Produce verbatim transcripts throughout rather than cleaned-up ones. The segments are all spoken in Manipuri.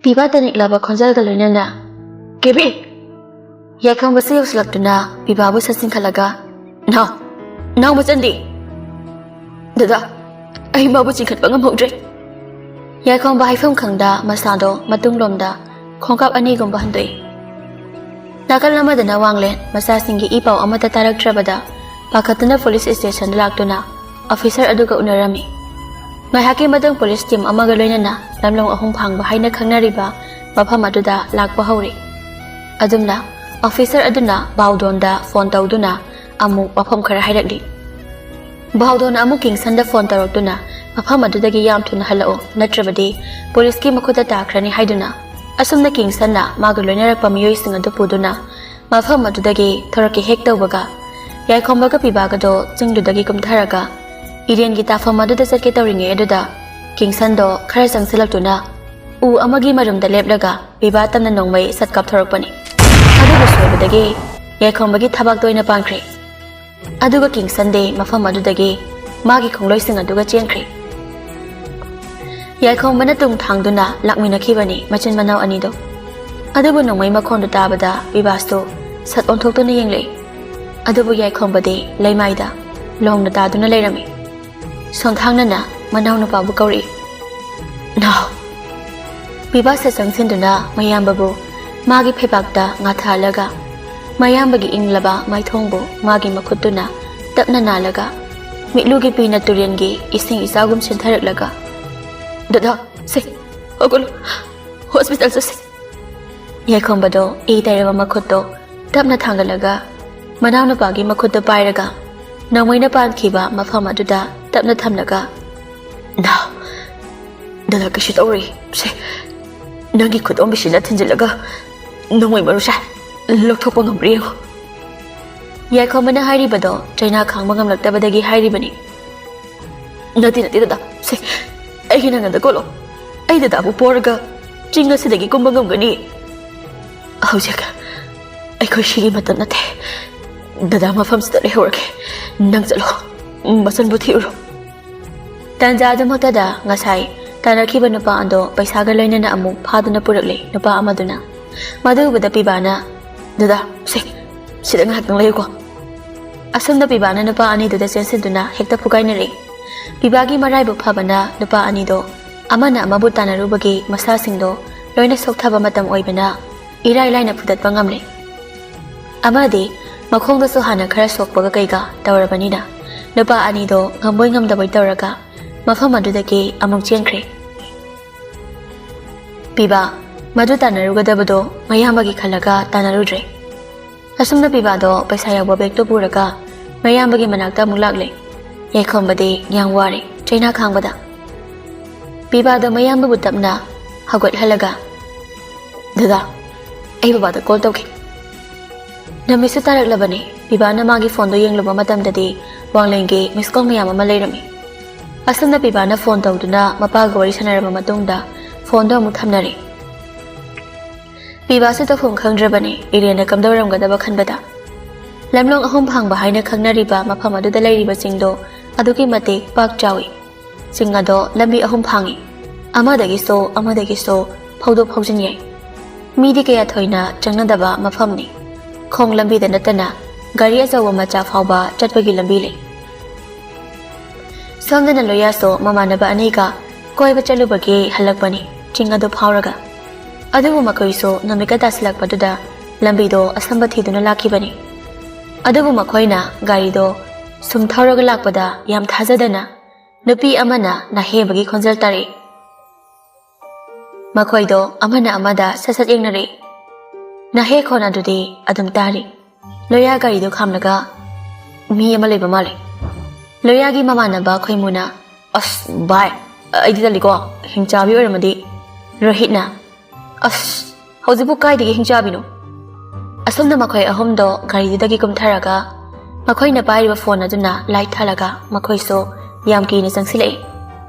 ꯄꯤꯕꯥ ꯇꯅꯤꯛꯂꯕ ꯈꯣꯟꯖꯦꯜꯒ ꯂꯣꯏꯅꯅ, "ꯀꯦꯕꯤ!" ꯌꯥꯏꯈꯣꯝꯕꯁꯦ ꯌꯧꯁꯤꯜꯂꯛꯇꯨꯅ ꯄꯤꯕꯥꯕꯨ ꯁꯠ ꯆꯤꯡꯈꯠꯂꯒ, "ꯅꯥꯎ! ꯅꯥꯎ ꯃꯆꯟꯗꯤ?" "ꯗꯗꯥ, ꯑꯩ ꯃꯥꯕꯨ ꯆꯤꯡꯈꯠꯄ ꯉꯝꯍꯧꯗ꯭ꯔꯦ꯫" ꯌꯥꯏꯈꯣꯝꯕ ꯍꯥꯏꯐꯝ ꯈꯪꯗ ꯃꯁꯥꯗꯣ ꯃꯇꯨꯡꯂꯣꯝꯗ ꯈꯣꯡꯀꯥꯞ ꯑꯅꯤꯒꯨꯝꯕ ꯍꯟꯗꯣꯛꯏ꯫ ꯅꯥꯀꯜ ꯑꯃꯗꯅ ꯋꯥꯡꯂꯦꯟ ꯃꯆꯥꯁꯤꯡꯒꯤ ꯏ ꯄꯥꯎ ꯑꯃꯠꯇ ꯇꯥꯔꯛꯇ꯭ꯔꯕꯗ ꯄꯥꯈꯠꯇꯨꯅ ꯄꯨꯂꯤꯁ ꯁ꯭ꯇꯦꯁꯟꯗ ꯂꯥꯛꯇꯨꯅ ꯑꯣꯐꯤꯁꯔ ꯑꯗꯨꯒ ꯎꯅꯔꯝꯃꯤ꯫ ꯉꯥꯏꯍꯥꯛꯀꯤ ꯃꯇꯨꯡ ꯄꯨꯂꯤꯁ ꯇꯤꯝ ꯑꯃꯒ ꯂꯣꯏꯅꯅ ꯂꯝꯂꯣꯡ ꯑꯍꯨꯝ ꯐꯥꯡꯕ ꯍꯥꯏꯅ ꯈꯪꯅꯔꯤꯕ ꯃꯐꯝ ꯑꯗꯨꯗ ꯂꯥꯛꯄ ꯍꯧꯔꯤ꯫ ꯑꯗꯨꯝꯅ ꯑꯣꯐꯤꯁꯔ ꯑꯗꯨꯅ ꯕꯥꯎꯗꯣꯟꯗ ꯐꯣꯟ ꯇꯧꯗꯨꯅ ꯑꯃꯨꯛ ꯋꯥꯐꯝ ꯈꯔ ꯍꯥꯏꯔꯛꯂꯤ꯫ ꯕꯥꯎꯗꯣꯟꯅ ꯑꯃꯨꯛ ꯀꯤꯡꯁꯟꯗ ꯐꯣꯟ ꯇꯧꯔꯛꯇꯨꯅ ꯃꯐꯝ ꯑꯗꯨꯗꯒꯤ ꯌꯥꯝ ꯊꯨꯅ ꯍꯜꯂꯛꯎ, ꯅꯠꯇ꯭ꯔꯕꯗꯤ ꯄꯨꯂꯤꯁꯀꯤ ꯃꯈꯨꯠꯇ ꯇꯥꯈ꯭ꯔꯅꯤ ꯍꯥꯏꯗꯨꯅ ꯑꯁꯨꯝꯅ ꯀꯤꯡꯁꯟꯅ ꯃꯥꯒ ꯂꯣꯏꯅꯔꯛꯄ ꯃꯤꯑꯣꯏꯁꯤꯡ ꯑꯗꯨ ꯄꯨꯗꯨꯅ ꯃꯐꯝ ꯑꯗꯨꯗꯒꯤ ꯊꯣꯔꯛꯀꯦ ꯍꯦꯛ ꯇꯧꯕꯒ ꯌꯥꯏꯈꯣꯝꯕꯒ ꯄꯤꯕꯥꯒꯗꯣ ꯆꯤꯡꯗꯨꯗꯒꯤ ꯀꯨꯝꯊꯔꯒ ꯏꯔꯦꯟꯒꯤ ꯇꯥꯐꯝ ꯑꯗꯨꯗ ꯆꯠꯀꯦ ꯇꯧꯔꯤꯉꯩ ꯑꯗꯨꯗ ꯀꯤꯡꯁꯟꯗꯣ ꯈꯔ ꯆꯪꯁꯤꯜꯂꯛꯇꯨꯅ ꯎ ꯑꯃꯒꯤ ꯃꯔꯨꯝꯗ ꯂꯦꯞꯂꯒ ꯄꯤꯕꯥ ꯇꯝꯅ ꯅꯣꯡꯃꯩ ꯁꯠ ꯀꯥꯞꯊꯣꯔꯛꯄꯅꯤ꯫ ꯑꯗꯨꯕꯨ ꯁꯣꯏꯕꯗꯒꯤ ꯌꯥꯏꯈꯣꯝꯕꯒꯤ ꯊꯕꯥꯛꯇ ꯑꯣꯏꯅ ꯄꯥꯟꯈ꯭ꯔꯦ꯫ ꯑꯗꯨꯒ ꯀꯤꯡꯁꯟꯗꯤ ꯃꯐꯝ ꯑꯗꯨꯗꯒꯤ ꯃꯥꯒꯤ ꯈꯣꯡꯂꯣꯏꯁꯤꯡ ꯑꯗꯨꯒ ꯆꯦꯟꯈ꯭ꯔꯦ꯫ ꯌꯥꯏꯈꯣꯝꯕꯅ ꯇꯨꯡ ꯊꯥꯡꯗꯨꯅ ꯂꯥꯛꯃꯤꯟꯅꯈꯤꯕꯅꯤ ꯃꯆꯤꯟ ꯃꯅꯥꯎ ꯑꯅꯤꯗꯣ꯫ ꯑꯗꯨꯕꯨ ꯅꯣꯡꯃꯩ ꯃꯈꯣꯟꯗꯨ ꯇꯥꯕꯗ ꯕꯤꯕꯥꯁꯇꯨ ꯁꯠ ꯑꯣꯟꯊꯣꯛꯇꯨꯅ ꯌꯦꯡꯂꯛꯏ꯫ ꯑꯗꯨꯕꯨ ꯌꯥꯏꯈꯣꯝꯕꯗꯤ ꯂꯩꯃꯥꯏꯗ ꯂꯣꯡꯅ ꯇꯥꯗꯨꯅ ꯂꯩꯔꯝꯃꯤ꯫ ꯁꯣꯟꯊꯥꯡꯅꯅ ꯃꯅꯥꯎꯅꯨꯄꯥꯕꯨ ꯀꯧꯔꯛꯏ, "ꯅꯥꯎ!" ꯕꯤꯕꯥꯁ ꯆꯪꯁꯤꯟꯗꯨꯅ ꯃꯌꯥꯝꯕꯕꯨ ꯃꯥꯒꯤ ꯐꯩꯕꯥꯛꯇ ꯉꯥꯊꯍꯜꯂꯒ ꯃꯌꯥꯝꯕꯒꯤ ꯏꯪꯂꯕ ꯃꯥꯏꯊꯣꯡꯕꯨ ꯃꯥꯒꯤ ꯃꯈꯨꯠꯇꯨꯅ ꯇꯞꯅ ꯅꯥꯜꯂꯒ ꯃꯤꯠꯂꯨꯒꯤ ꯄꯤꯅ ꯇꯨꯔꯦꯜꯒꯤ ꯏꯁꯤꯡ ꯏꯆꯥꯎꯒꯨꯝ ꯆꯦꯟꯊꯔꯛꯂꯒ, "ꯗꯗꯥ, ꯁꯦ, ꯍꯧꯒꯠꯂꯨ, ꯍꯣꯁꯄꯤꯇꯥꯜ ꯆꯠꯁꯤ꯫" ꯌꯥꯏꯈꯣꯝꯕꯗꯣ ꯏ ꯇꯩꯔꯕ ꯃꯈꯨꯠꯇꯣ ꯇꯞꯅ ꯊꯥꯡꯒꯠꯂꯒ ꯃꯅꯥꯎꯅꯨꯄꯥꯒꯤ ꯃꯈꯨꯠꯇꯨ ꯄꯥꯏꯔꯒ ꯅꯣꯡꯃꯩꯅ ꯄꯥꯟꯈꯤꯕ ꯃꯐꯝ ꯑꯗꯨꯗ ꯇꯞꯅ ꯊꯝꯂꯒ, "ꯅꯥꯎ, ꯗꯗꯥ ꯀꯩꯁꯨ ꯇꯧꯔꯣꯏ꯫ ꯁꯦ, ꯅꯪꯒꯤ ꯈꯨꯗꯣꯝꯕꯤꯁꯤꯅ ꯊꯤꯟꯖꯤꯜꯂꯒ ꯅꯣꯡꯃꯩ ꯃꯔꯨꯁꯦ ꯂꯧꯊꯣꯛꯄ ꯉꯝꯕ꯭ꯔꯥ ꯌꯦꯡꯉꯨ꯫" ꯌꯥꯏꯈꯣꯝꯕꯅ ꯍꯥꯏꯔꯤꯕꯗꯣ ꯆꯩꯅꯥ ꯈꯥꯡꯕ ꯉꯝꯂꯛꯇꯕꯗꯒꯤ ꯍꯥꯏꯔꯤꯕꯅꯤ꯫ "ꯅꯠꯇꯦ, ꯅꯠꯇꯦ ꯗꯗꯥ, ꯁꯦ, ꯑꯩꯒꯤ ꯅꯪꯒꯟꯗ ꯀꯣꯠꯂꯣ꯫ ꯑꯩ ꯗꯗꯥꯕꯨ ꯄꯣꯔꯒ ꯆꯤꯡ ꯑꯁꯤꯗꯒꯤ ꯀꯨꯝꯕ ꯉꯝꯒꯅꯤ꯫ ꯍꯧꯖꯤꯛ ꯑꯩꯈꯣꯏ ꯁꯤꯒꯤ ꯃꯇꯝ ꯅꯠꯇꯦ꯫ ꯗꯗꯥ ꯃꯐꯝꯁꯤꯗ ꯂꯩꯍꯧꯔꯒꯦ꯫ ꯅꯪ ꯆꯠꯂꯣ, ꯃꯆꯟꯕꯨ ꯊꯤꯔꯨꯔꯣ꯫" ꯇꯥꯟꯖꯥ ꯑꯗꯨꯃꯛꯇꯗ ꯉꯁꯥꯏ ꯇꯥꯟꯅꯈꯤꯕ ꯅꯨꯄꯥ ꯑꯗꯣ ꯄꯩꯁꯥꯒ ꯂꯣꯏꯅꯅ ꯑꯃꯨꯛ ꯐꯥꯗꯨꯅ ꯄꯨꯔꯛꯂꯦ ꯅꯨꯄꯥ ꯑꯃꯗꯨꯅ꯫ ꯃꯗꯨ ꯎꯕꯗ ꯄꯤꯕꯥꯅ, "ꯗꯗꯥ, ꯁꯦ, ꯁꯤꯗ ꯉꯥꯏꯍꯥꯛꯇꯪ ꯂꯩꯌꯨꯀꯣ"꯫ ꯑꯁꯨꯝꯅ ꯄꯤꯕꯥꯅ ꯅꯨꯄꯥ ꯑꯅꯤꯗꯨꯗ ꯆꯦꯟꯁꯤꯟꯗꯨꯅ ꯍꯦꯛꯇ ꯐꯨꯒꯥꯏꯅꯔꯦ꯫ ꯄꯤꯕꯥꯒꯤ ꯃꯔꯥꯏꯕꯛ ꯐꯕꯅ ꯅꯨꯄꯥ ꯑꯅꯤꯗꯣ ꯑꯃꯅ ꯑꯃꯕꯨ ꯇꯥꯟꯅꯔꯨꯕꯒꯤ ꯃꯁꯥꯁꯤꯡꯗꯣ ꯂꯣꯏꯅ ꯁꯣꯛꯊꯕ ꯃꯇꯝ ꯑꯣꯏꯕꯅ ꯏꯔꯥꯏ ꯂꯥꯏꯅ ꯐꯨꯗꯠꯄ ꯉꯝꯂꯦ꯫ ꯑꯃꯗꯤ ꯃꯈꯣꯡꯗꯁꯨ ꯍꯥꯟꯅ ꯈꯔ ꯁꯣꯛꯄꯒ ꯀꯩꯒ ꯇꯧꯔꯕꯅꯤꯅ ꯅꯨꯄꯥ ꯑꯅꯤꯗꯣ ꯉꯝꯕꯣꯏ ꯉꯝꯗꯕꯣꯏ ꯇꯧꯔꯒ ꯃꯐꯝ ꯑꯗꯨꯗꯒꯤ ꯑꯃꯨꯛ ꯆꯦꯟꯈ꯭ꯔꯦ꯫ ꯄꯤꯕꯥ ꯃꯗꯨ ꯇꯥꯟꯅꯔꯨꯒꯗꯕꯗꯣ ꯃꯌꯥꯝꯕꯒꯤ ꯈꯜꯂꯒ ꯇꯥꯟꯅꯔꯨꯗ꯭ꯔꯦ꯫ ꯑꯁꯨꯝꯅ ꯄꯤꯕꯥꯗꯣ ꯄꯩꯁꯥ ꯌꯥꯎꯕ ꯕꯦꯒꯇꯣ ꯄꯨꯔꯒ ꯃꯌꯥꯝꯕꯒꯤ ꯃꯅꯥꯛꯇ ꯑꯃꯨꯛ ꯂꯥꯛꯂꯦ꯫ ꯌꯥꯏꯈꯣꯝꯕꯗꯤ ꯌꯥꯝ ꯋꯥꯔꯦ ꯆꯩꯅꯥ ꯈꯥꯡꯕꯗ꯫ ꯄꯤꯕꯥꯗꯣ ꯃꯌꯥꯝꯕꯕꯨ ꯇꯞꯅ ꯍꯧꯒꯠꯍꯜꯂꯒ, "ꯗꯗꯥ, ꯑꯩ ꯕꯕꯥꯗ ꯀꯣꯜ ꯇꯧꯒꯦ"꯫ ꯅꯨꯃꯤꯠꯁꯨ ꯇꯥꯔꯛꯂꯕꯅꯤ꯫ ꯄꯤꯕꯥꯅ ꯃꯥꯒꯤ ꯐꯣꯟꯗꯣ ꯌꯦꯡꯂꯨꯕ ꯃꯇꯝꯗꯗꯤ ꯋꯥꯡꯂꯦꯟꯒꯤ ꯃꯤꯁ ꯀꯣꯜ ꯃꯌꯥꯝ ꯑꯃ ꯂꯩꯔꯝꯃꯤ꯫ ꯑꯁꯨꯝꯅ ꯄꯤꯕꯥꯅ ꯐꯣꯟ ꯇꯧꯗꯨꯅ ꯃꯄꯥꯒ ꯋꯥꯔꯤ ꯁꯥꯟꯅꯔꯕ ꯃꯇꯨꯡꯗ ꯐꯣꯟꯗꯣ ꯑꯃꯨꯛ ꯊꯝꯅꯔꯦ꯫ ꯄꯤꯕꯥꯁꯨ ꯇꯧꯐꯝ ꯈꯪꯗ꯭ꯔꯕꯅꯤ ꯏꯔꯦꯟꯅ ꯀꯝꯗꯧꯔꯝꯒꯗꯕ ꯈꯟꯕꯗ꯫ ꯂꯝꯂꯣꯡ ꯑꯍꯨꯝ ꯐꯥꯡꯕ ꯍꯥꯏꯅ ꯈꯪꯅꯔꯤꯕ ꯃꯐꯝ ꯑꯗꯨꯗ ꯂꯩꯔꯤꯕ ꯆꯤꯡꯗꯣ ꯑꯗꯨꯛꯀꯤ ꯃꯇꯤꯛ ꯄꯥꯛ ꯆꯥꯎꯏ꯫ ꯆꯤꯡ ꯑꯗꯣ ꯂꯝꯕꯤ ꯑꯍꯨꯝ ꯐꯥꯡꯉꯤ꯫ ꯑꯃꯗꯒꯤꯁꯨ ꯑꯃꯗꯒꯤꯁꯨ ꯐꯥꯎꯗꯣꯛ ꯐꯥꯎꯖꯤꯟ ꯌꯥꯏ꯫ ꯃꯤꯗꯤ ꯀꯌꯥ ꯊꯣꯏꯅ ꯆꯪꯅꯗꯕ ꯃꯐꯝꯅꯤ꯫ ꯈꯣꯡ ꯂꯝꯕꯤꯗ ꯅꯠꯇꯅ ꯒꯥꯔꯤ ꯑꯆꯧꯕ ꯃꯆꯥ ꯐꯥꯎꯕ ꯆꯠꯄꯒꯤ ꯂꯝꯕꯤ ꯂꯩ꯫ ꯁꯣꯝꯗꯅ ꯂꯣꯌꯥꯁꯨ ꯃꯃꯥꯟꯅꯕ ꯑꯅꯤꯒ ꯀꯣꯏꯕ ꯆꯠꯂꯨꯕꯒꯤ ꯍꯜꯂꯛꯄꯅꯤ ꯆꯤꯡ ꯑꯗꯨ ꯐꯥꯎꯔꯒ꯫ ꯑꯗꯨꯕꯨ ꯃꯈꯣꯏꯁꯨ ꯅꯨꯃꯤꯠꯀ ꯇꯥꯁꯤꯜꯂꯛꯄꯗꯨꯗ ꯂꯝꯕꯤꯗꯣ ꯑꯁꯝꯕ ꯊꯤꯗꯨꯅ ꯂꯥꯛꯈꯤꯕꯅꯤ꯫ ꯑꯗꯨꯕꯨ ꯃꯈꯣꯏꯅ ꯒꯥꯔꯤꯗꯣ ꯁꯨꯝ ꯊꯧꯔꯒ ꯂꯥꯛꯄꯗ ꯌꯥꯝ ꯊꯥꯖꯗꯅ ꯅꯨꯄꯤ ꯑꯃꯅ ꯅꯥꯍꯦꯕꯒꯤ ꯈꯣꯟꯖꯦꯜ ꯇꯥꯔꯛꯏ꯫ ꯃꯈꯣꯏꯗꯣ ꯑꯃꯅ ꯑꯃꯗ ꯁꯠ ꯁꯠ ꯌꯦꯡꯅꯔꯛꯏ꯫ ꯅꯥꯍꯦ ꯈꯣꯟ ꯑꯗꯨꯗꯤ ꯑꯗꯨꯝ ꯇꯥꯔꯤ꯫ ꯂꯣꯌꯥ ꯒꯥꯔꯤꯗꯣ ꯈꯥꯝꯂꯒ, "ꯃꯤ ꯑꯃ ꯂꯩꯕ ꯃꯥꯜꯂꯦ"꯫ ꯂꯣꯌꯥꯒꯤ ꯃꯃꯥꯟꯅꯕ ꯈꯣꯏꯃꯨꯅ, "ꯑꯁ ꯚꯥꯏ, ꯑꯩꯗꯤ ꯇꯜꯂꯤꯀꯣ, ꯍꯤꯡꯆꯥꯕꯤ ꯑꯣꯏꯔꯝꯃꯗꯤ"꯫ ꯔꯣꯍꯤꯠꯅ, "ꯑꯁ, ꯍꯧꯖꯤꯛꯄꯨ ꯀꯥꯏꯗꯒꯤ ꯍꯤꯡꯆꯥꯕꯤꯅꯣ?" ꯑꯁꯨꯝꯅ ꯃꯈꯣꯏ ꯑꯍꯨꯝꯗꯣ ꯒꯥꯔꯤꯗꯨꯗꯒꯤ ꯀꯨꯝꯊꯔꯒ ꯃꯈꯣꯏꯅ ꯄꯥꯏꯔꯤꯕ ꯐꯣꯟ ꯑꯗꯨꯅ ꯂꯥꯏꯠ ꯊꯥꯜꯂꯒ ꯃꯈꯣꯏꯁꯨ ꯌꯥꯝ ꯀꯤꯅ ꯆꯪꯁꯤꯜꯂꯛꯏ꯫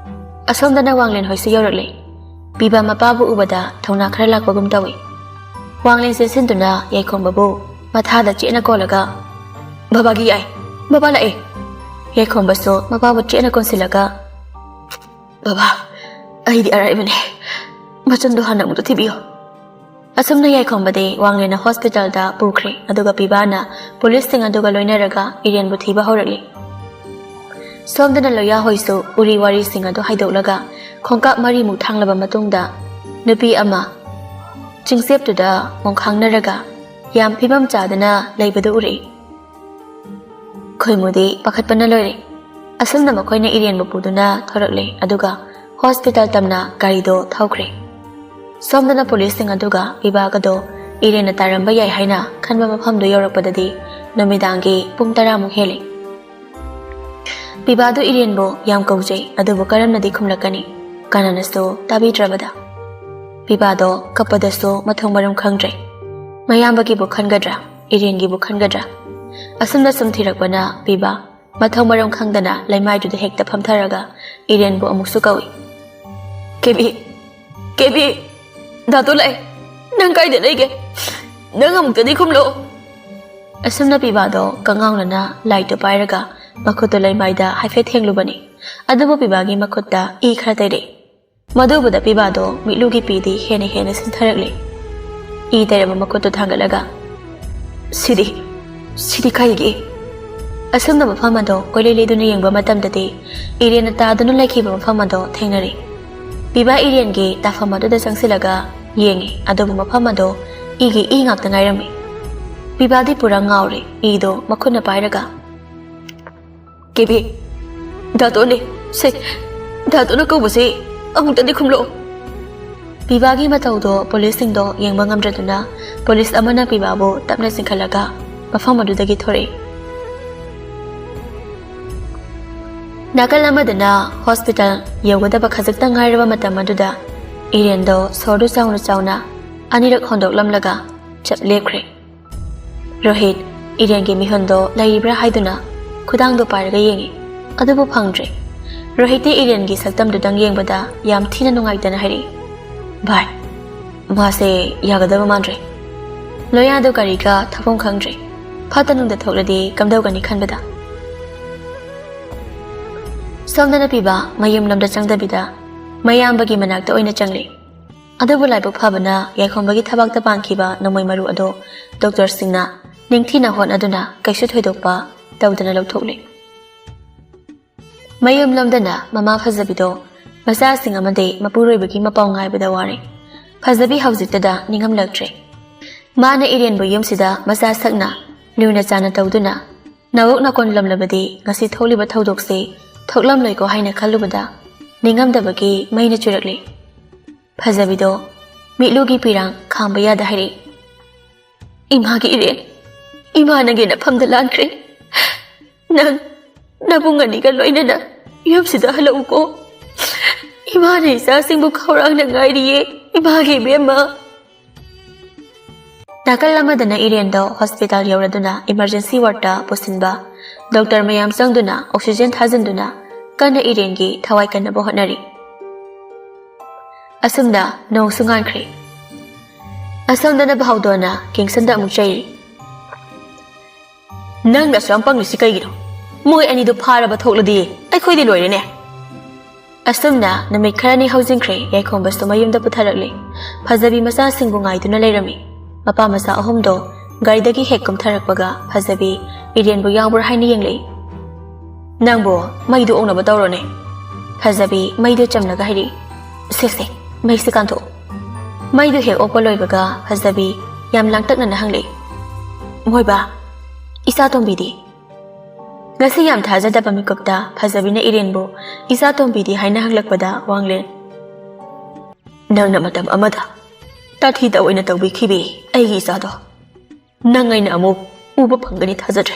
ꯑꯁꯣꯝꯗꯅ ꯋꯥꯡꯂꯦꯟ ꯍꯣꯏꯁꯨ ꯌꯧꯔꯛꯂꯦ꯫ ꯄꯤꯕꯥ ꯃꯄꯥꯕꯨ ꯎꯕꯗ ꯊꯧꯅꯥ ꯈꯔ ꯂꯥꯛꯄꯒꯨꯝ ꯇꯧꯏ꯫ ꯋꯥꯡꯂꯦꯟ ꯆꯦꯟꯁꯤꯟꯗꯨꯅ ꯌꯥꯏꯈꯣꯝꯕꯕꯨ ꯃꯊꯥꯗ ꯆꯦꯠꯅ ꯀꯣꯜꯂꯒ, "ꯕꯕꯥꯒꯤ ꯌꯥꯏ, ꯕꯕꯥ ꯂꯥꯛꯑꯦ"꯫ ꯌꯥꯏꯈꯣꯝꯕꯁꯨ ꯃꯄꯥꯕꯨ ꯆꯦꯠꯅ ꯀꯣꯟꯁꯤꯜꯂꯒ, "ꯕꯕꯥ, ꯑꯩꯗꯤ ꯑꯔꯥꯏꯕꯅꯦ꯫ ꯃꯆꯟꯗꯣ ꯍꯥꯟꯅ ꯑꯃꯨꯛꯇ ꯊꯤꯕꯤꯌꯣ꯫ ꯑꯁꯨꯝꯅ ꯌꯥꯏꯈꯣꯝꯕꯗꯤ ꯋꯥꯡꯂꯦꯟꯅ ꯍꯣꯁꯄꯤꯇꯥꯜꯗ ꯄꯨꯈ꯭ꯔꯦ, ꯑꯗꯨꯒ ꯄꯤꯕꯥꯅ ꯄꯨꯂꯤꯁꯁꯤꯡ ꯑꯗꯨꯒ ꯂꯣꯏꯅꯔꯒ ꯏꯔꯦꯟꯕꯨ ꯊꯤꯕ ꯍꯧꯔꯛꯂꯤ꯫ ꯁꯣꯝꯗꯅ ꯂꯣꯌꯥ ꯍꯣꯏꯁꯨ ꯎꯔꯤ ꯋꯥꯔꯤꯁꯤꯡ ꯑꯗꯨ ꯍꯥꯏꯗꯣꯛꯂꯒ ꯈꯣꯡꯀꯥꯞ ꯃꯔꯤꯃꯨꯛ ꯊꯥꯡꯂꯕ ꯃꯇꯨꯡꯗ ꯅꯨꯄꯤ ꯑꯃ ꯆꯤꯡꯆꯦꯞꯇꯨꯗ ꯃꯣꯡꯈꯥꯡꯅꯔꯒ ꯌꯥꯝ ꯐꯤꯕꯝ ꯆꯥꯗꯅ ꯂꯩꯕꯗꯨ ꯎꯔꯛꯏ꯫ ꯈꯣꯏꯃꯨꯗꯤ ꯄꯥꯈꯠꯄꯅ ꯂꯣꯏꯔꯦ꯫ ꯑꯁꯨꯝꯅ ꯃꯈꯣꯏꯅ ꯏꯔꯦꯟꯕꯨ ꯄꯨꯗꯨꯅ ꯊꯣꯔꯛꯂꯦ, ꯑꯗꯨꯒ ꯍꯣꯁꯄꯤꯇꯥꯜ ꯇꯝꯅ ꯒꯥꯔꯤꯗꯣ ꯊꯧꯈ꯭ꯔꯦ꯫ ꯁꯣꯝꯗꯅ ꯄꯨꯂꯤꯁꯁꯤꯡ ꯑꯗꯨꯒ ꯄꯤꯕꯥꯒꯗꯣ ꯏꯔꯦꯟꯅ ꯇꯥꯔꯝꯕ ꯌꯥꯏ ꯍꯥꯏꯅ ꯈꯟꯕ ꯃꯐꯝꯗꯨ ꯌꯧꯔꯛꯄꯗꯗꯤ ꯅꯨꯃꯤꯗꯥꯡꯒꯤ ꯄꯨꯡ ꯇꯔꯥꯃꯨꯛ ꯍꯦꯜꯂꯦ꯫ ꯄꯤꯕꯥꯗꯨ ꯏꯔꯦꯟꯕꯨ ꯌꯥꯝ ꯀꯧꯖꯩ, ꯑꯗꯨꯕꯨ ꯀꯔꯝꯅꯗꯤ ꯈꯨꯝꯂꯛꯀꯅꯤ? ꯀꯅꯥꯅꯁꯨ ꯇꯥꯕꯤꯗ꯭ꯔꯕꯗ ꯄꯤꯕꯥꯗꯣ ꯀꯞꯄꯗꯁꯨ ꯃꯊꯣꯡ ꯃꯔꯝ ꯈꯪꯗ꯭ꯔꯦ꯫ ꯃꯌꯥꯝꯕꯒꯤꯕꯨ ꯈꯟꯒꯗ꯭ꯔꯥ, ꯏꯔꯦꯟꯒꯤꯕꯨ ꯈꯟꯒꯗ꯭ꯔꯥ? ꯑꯁꯨꯝꯅ ꯁꯨꯝ ꯊꯤꯔꯛꯄꯅ ꯄꯤꯕꯥ ꯃꯊꯣꯡ ꯃꯔꯝ ꯈꯪꯗꯅ ꯂꯩꯃꯥꯏꯗꯨꯗ ꯍꯦꯛꯇ ꯐꯝꯊꯔꯒ ꯏꯔꯦꯟꯕꯨ ꯑꯃꯨꯛꯁꯨ ꯀꯧꯏ꯫ "ꯀꯦꯕꯤ, ꯀꯦꯕꯤ, ꯗꯥꯇꯣ ꯂꯥꯛꯑꯦ꯫ ꯅꯪ ꯀꯥꯏꯗ ꯂꯩꯒꯦ? ꯅꯪ ꯑꯃꯨꯛꯇꯗꯤ ꯈꯨꯝꯂꯛꯑꯣ꯫" ꯑꯁꯨꯝꯅ ꯄꯤꯕꯥꯗꯣ ꯀꯉꯥꯎꯅꯅ ꯂꯥꯏꯠꯇꯨ ꯄꯥꯏꯔꯒ ꯃꯈꯨꯠꯇꯨ ꯂꯩꯃꯥꯏꯗ ꯍꯥꯏꯐꯦꯠ ꯊꯦꯡꯂꯨꯕꯅꯤ꯫ ꯑꯗꯨꯕꯨ ꯄꯤꯕꯥꯒꯤ ꯃꯈꯨꯠꯇ ꯏ ꯈꯔ ꯇꯩꯔꯛꯏ꯫ ꯃꯗꯨ ꯎꯕꯗ ꯄꯤꯕꯥꯗꯣ ꯃꯤꯠꯂꯨꯒꯤ ꯄꯤꯗꯤ ꯍꯦꯟꯅ ꯍꯦꯟꯅ ꯁꯤꯟꯊꯔꯛꯂꯦ꯫ ꯏ ꯇꯩꯔꯕ ꯃꯈꯨꯠꯇꯨ ꯊꯥꯡꯒꯠꯂꯒ, "ꯁꯤꯗꯤ, ꯁꯤꯗꯤ ꯀꯩꯒꯤ?" ꯑꯁꯨꯝꯅ ꯃꯐꯝ ꯑꯗꯣ ꯀꯣꯏꯂꯩ ꯂꯩꯗꯨꯅ ꯌꯦꯡꯕ ꯃꯇꯝꯗꯗꯤ ꯏꯔꯦꯟꯅ ꯇꯥꯗꯨꯅ ꯂꯩꯈꯤꯕ ꯃꯐꯝ ꯑꯗꯣ ꯊꯦꯡꯅꯔꯦ꯫ ꯄꯤꯕꯥ ꯏꯔꯦꯟꯒꯤ ꯇꯥꯐꯝ ꯑꯗꯨꯗ ꯆꯪꯁꯤꯜꯂꯒ ꯌꯦꯡꯉꯤ, ꯑꯗꯨꯕꯨ ꯃꯐꯝ ꯑꯗꯣ ꯏꯒꯤ ꯏ ꯉꯥꯛꯇ ꯉꯥꯏꯔꯝꯃꯤ꯫ ꯄꯤꯕꯥꯗꯤ ꯄꯨꯔꯥ ꯉꯥꯎꯔꯦ, ꯏꯗꯣ ꯃꯈꯨꯠꯅ ꯄꯥꯏꯔꯒ, "ꯀꯦꯕꯤ, ꯗꯥꯇꯣꯅꯦ, ꯁꯦ, ꯗꯥꯇꯣꯅ ꯀꯧꯕꯁꯦ ꯑꯃꯨꯛꯇꯗꯤ ꯈꯨꯝꯂꯛꯑꯣ꯫" ꯄꯤꯕꯥꯒꯤ ꯃꯇꯧꯗꯣ ꯄꯨꯂꯤꯁꯁꯤꯡꯗꯣ ꯌꯦꯡꯕ ꯉꯝꯗ꯭ꯔꯗꯨꯅ ꯄꯨꯂꯤꯁ ꯑꯃꯅ ꯄꯤꯕꯥꯕꯨ ꯇꯞꯅ ꯆꯤꯡꯈꯠꯂꯒ ꯃꯐꯝ ꯑꯗꯨꯗꯒꯤ ꯊꯣꯔꯛꯏ꯫ ꯅꯥꯀꯜ ꯑꯃꯗꯅ ꯍꯣꯁꯄꯤꯇꯥꯜ ꯌꯧꯒꯗꯕ ꯈꯖꯤꯛꯇ ꯉꯥꯏꯔꯕ ꯃꯇꯝ ꯑꯗꯨꯗ ꯏꯔꯦꯟꯗꯣ ꯁꯣꯔꯗꯨ ꯆꯥꯎꯅ ꯆꯥꯎꯅ ꯑꯅꯤꯔꯛ ꯍꯣꯟꯗꯣꯛꯂꯝꯂꯒ ꯆꯞ ꯂꯦꯞꯈ꯭ꯔꯦ꯫ ꯔꯣꯍꯤꯠ ꯏꯔꯦꯟꯒꯤ ꯃꯤꯍꯨꯟꯗꯣ ꯂꯩꯔꯤꯕ꯭ꯔꯥ ꯍꯥꯏꯗꯨꯅ ꯈꯨꯗꯥꯡꯗꯣ ꯄꯥꯏꯔꯒ ꯌꯦꯡꯉꯤ, ꯑꯗꯨꯕꯨ ꯐꯪꯗ꯭ꯔꯦ꯫ ꯔꯣꯍꯤꯠꯇꯤ ꯏꯔꯦꯟꯒꯤ ꯁꯛꯇꯝꯗꯨꯗꯪ ꯌꯦꯡꯕꯗ ꯌꯥꯝ ꯊꯤꯅ ꯅꯨꯡꯉꯥꯏꯇꯅ ꯍꯥꯏꯔꯛꯏ, "ꯚꯥꯏ, ꯃꯥꯁꯦ ꯌꯥꯒꯗꯕ ꯃꯥꯟꯗ꯭ꯔꯦ꯫ ꯂꯣꯌꯥꯗꯣ ꯀꯔꯤꯒ ꯊꯣꯛꯐꯝ ꯈꯪꯗ꯭ꯔꯦ꯫ ꯐꯠꯇ ꯅꯨꯡꯗ ꯊꯣꯛꯂꯗꯤ ꯀꯝꯗꯧꯒꯅꯤ ꯈꯟꯕꯗ꯫" ꯁꯣꯝꯗꯅ ꯄꯤꯕ ꯃꯌꯨꯝ ꯂꯣꯝꯗ ꯆꯪꯗꯕꯤꯗ ꯃꯌꯥꯝꯕꯒꯤ ꯃꯅꯥꯛꯇ ꯑꯣꯏꯅ ꯆꯪꯂꯦ꯫ ꯑꯗꯨꯕꯨ ꯂꯥꯏꯕꯛ ꯐꯕꯅ ꯌꯥꯏꯈꯣꯝꯕꯒꯤ ꯊꯕꯥꯛꯇ ꯄꯥꯟꯈꯤꯕ ꯅꯣꯡꯃꯩ ꯃꯔꯨ ꯑꯗꯣ ꯗꯣꯛꯇꯔꯁꯤꯡꯅ ꯅꯤꯡꯊꯤꯅ ꯍꯣꯠꯅꯗꯨꯅ ꯀꯩꯁꯨ ꯊꯣꯏꯗꯣꯛꯄ ꯇꯧꯗꯅ ꯂꯧꯊꯣꯛꯂꯦ꯫ ꯃꯌꯨꯝꯂꯣꯝꯗꯅ ꯃꯃꯥ ꯐꯖꯕꯤꯗꯣ ꯃꯆꯥꯁꯤꯡ ꯑꯃꯗꯤ ꯃꯄꯨꯔꯣꯏꯕꯒꯤ ꯃꯄꯥꯎ ꯉꯥꯏꯕꯗ ꯋꯥꯔꯦ꯫ ꯐꯖꯕꯤ ꯍꯧꯖꯤꯛꯇꯗ ꯅꯤꯡꯉꯝꯂꯛꯇ꯭ꯔꯦ꯫ ꯃꯥꯅ ꯏꯔꯦꯟꯕꯨ ꯌꯨꯝꯁꯤꯗ ꯃꯆꯥ ꯁꯛꯅ ꯂꯨꯅ ꯆꯥꯅ ꯇꯧꯗꯨꯅ ꯅꯋꯣꯛ ꯅꯀꯣꯟꯂꯝꯂꯕꯗꯤ ꯉꯁꯤ ꯊꯣꯛꯂꯤꯕ ꯊꯧꯗꯣꯛꯁꯤ ꯊꯣꯛꯂꯝꯂꯣꯏꯀꯣ ꯍꯥꯏꯅ ꯈꯜꯂꯨꯕꯗ ꯅꯤꯡꯉꯝꯗꯕꯒꯤ ꯃꯩꯅ ꯆꯨꯔꯛꯂꯤ꯫ ꯐꯖꯕꯤꯗꯣ ꯃꯤꯠꯂꯨꯒꯤ ꯄꯤꯔꯥꯡ ꯈꯥꯝꯕ ꯌꯥꯗ ꯍꯥꯏꯔꯛꯏ꯫ "ꯏꯃꯥꯒꯤ ꯏꯔꯦꯟ, ꯏꯃꯥ ꯅꯪꯒꯤ ꯅꯐꯝꯗ ꯂꯥꯟꯈ꯭ꯔꯦ꯫ ꯅꯪ ꯅꯕꯨꯡ ꯑꯅꯤꯒ ꯂꯣꯏꯅꯅ ꯌꯨꯝꯁꯤꯗ ꯍꯜꯂꯛꯎꯀꯣ꯫ ꯏꯃꯥꯅ ꯏꯆꯥꯁꯤꯡꯕꯨ ꯈꯧꯔꯥꯡꯅ ꯉꯥꯏꯔꯤꯌꯦ, ꯏꯃꯥꯒꯤ ꯏꯕꯦꯝꯃ"꯫ ꯅꯥꯀꯜ ꯑꯃꯗꯅ ꯏꯔꯦꯟꯗꯣ ꯍꯣꯁꯄꯤꯇꯥꯜ ꯌꯧꯔꯗꯨꯅ ꯏꯃꯔꯖꯦꯟꯁꯤ ꯋꯥꯔꯗꯇ ꯄꯨꯁꯤꯟꯕ, ꯗꯣꯛꯇꯔ ꯃꯌꯥꯝ ꯆꯪꯗꯨꯅ ꯑꯣꯛꯁꯤꯖꯦꯟ ꯊꯥꯖꯤꯟꯗꯨꯅ ꯀꯟꯅ ꯏꯔꯦꯟꯒꯤ ꯊꯋꯥꯏ ꯀꯟꯅꯕ ꯍꯣꯠꯅꯔꯤ꯫ ꯑꯁꯨꯝꯅ ꯅꯣꯡꯁꯨ ꯉꯥꯟꯈ꯭ꯔꯦ꯫ ꯑꯁꯣꯝꯗꯅ ꯚꯥꯎꯗꯣꯅ ꯀꯤꯡꯁꯟꯗ ꯑꯃꯨꯛ ꯆꯩꯔꯤ꯫ "ꯅꯪꯅ ꯑꯁꯨꯛ ꯌꯥꯝ ꯄꯪꯂꯤꯁꯤ ꯀꯩꯒꯤꯅꯣ? ꯃꯣꯏ ꯑꯅꯤꯗꯨ ꯐꯥꯔꯕ ꯊꯣꯛꯂꯗꯤ ꯑꯩꯈꯣꯏꯗꯤ ꯂꯣꯏꯔꯦꯅꯦ"꯫ ꯑꯁꯨꯝꯅ ꯅꯨꯃꯤꯠ ꯈꯔꯅꯤ ꯍꯧꯖꯤꯟꯈ꯭ꯔꯦ꯫ ꯌꯥꯏꯈꯣꯝꯕꯁꯨ ꯃꯌꯨꯝꯗ ꯄꯨꯊꯔꯛꯂꯦ꯫ ꯐꯖꯕꯤ ꯃꯆꯥꯁꯤꯡꯕꯨ ꯉꯥꯏꯗꯨꯅ ꯂꯩꯔꯝꯃꯤ꯫ ꯃꯄꯥ ꯃꯆꯥ ꯑꯍꯨꯝꯗꯣ ꯒꯥꯔꯤꯗꯒꯤ ꯍꯦꯛ ꯀꯨꯝꯊꯔꯛꯄꯒ ꯐꯖꯕꯤ ꯏꯔꯦꯟꯕꯨ ꯌꯥꯎꯕ꯭ꯔꯥ ꯍꯥꯏꯅ ꯌꯦꯡꯂꯛꯏ꯫ "ꯅꯪꯕꯨ ꯃꯩꯗꯨ ꯑꯣꯛꯅꯕ ꯇꯧꯔꯣꯅꯦ"꯫ ꯐꯖꯕꯤ ꯃꯩꯗꯨ ꯆꯝꯂꯒ ꯍꯥꯏꯔꯛꯏ꯫ "ꯁꯦ ꯁꯦ, ꯃꯩꯁꯤ ꯀꯥꯟꯊꯣꯛꯎ"꯫ ꯃꯩꯗꯨ ꯍꯦꯛ ꯑꯣꯛꯄ ꯂꯣꯏꯕꯒ ꯐꯖꯕꯤ ꯌꯥꯝ ꯂꯥꯡꯇꯛꯅꯅ ꯍꯪꯂꯛꯏ꯫ "ꯃꯣꯏꯕꯥ, ꯏꯆꯥ ꯇꯣꯝꯕꯤꯗꯤ?" ꯉꯁꯤ ꯌꯥꯝ ꯊꯥꯖꯗꯕ ꯃꯤꯀꯨꯞꯇ ꯐꯖꯕꯤꯅ ꯏꯔꯦꯟꯕꯨ "ꯏꯆꯥ ꯇꯣꯝꯕꯤꯗꯤ?" ꯍꯥꯏꯅ ꯍꯪꯂꯛꯄꯗ ꯋꯥꯡꯂꯦꯟ, "ꯅꯪꯅ ꯃꯇꯝ ꯑꯃꯗ ꯇꯥꯊꯤꯗ ꯑꯣꯏꯅ ꯇꯧꯕꯤꯈꯤꯕꯤ ꯑꯩꯒꯤ ꯏꯆꯥꯗꯣ ꯅꯪ ꯑꯩꯅ ꯑꯃꯨꯛ ꯎꯕ ꯐꯪꯒꯅꯤ ꯊꯥꯖꯗ꯭ꯔꯦ"꯫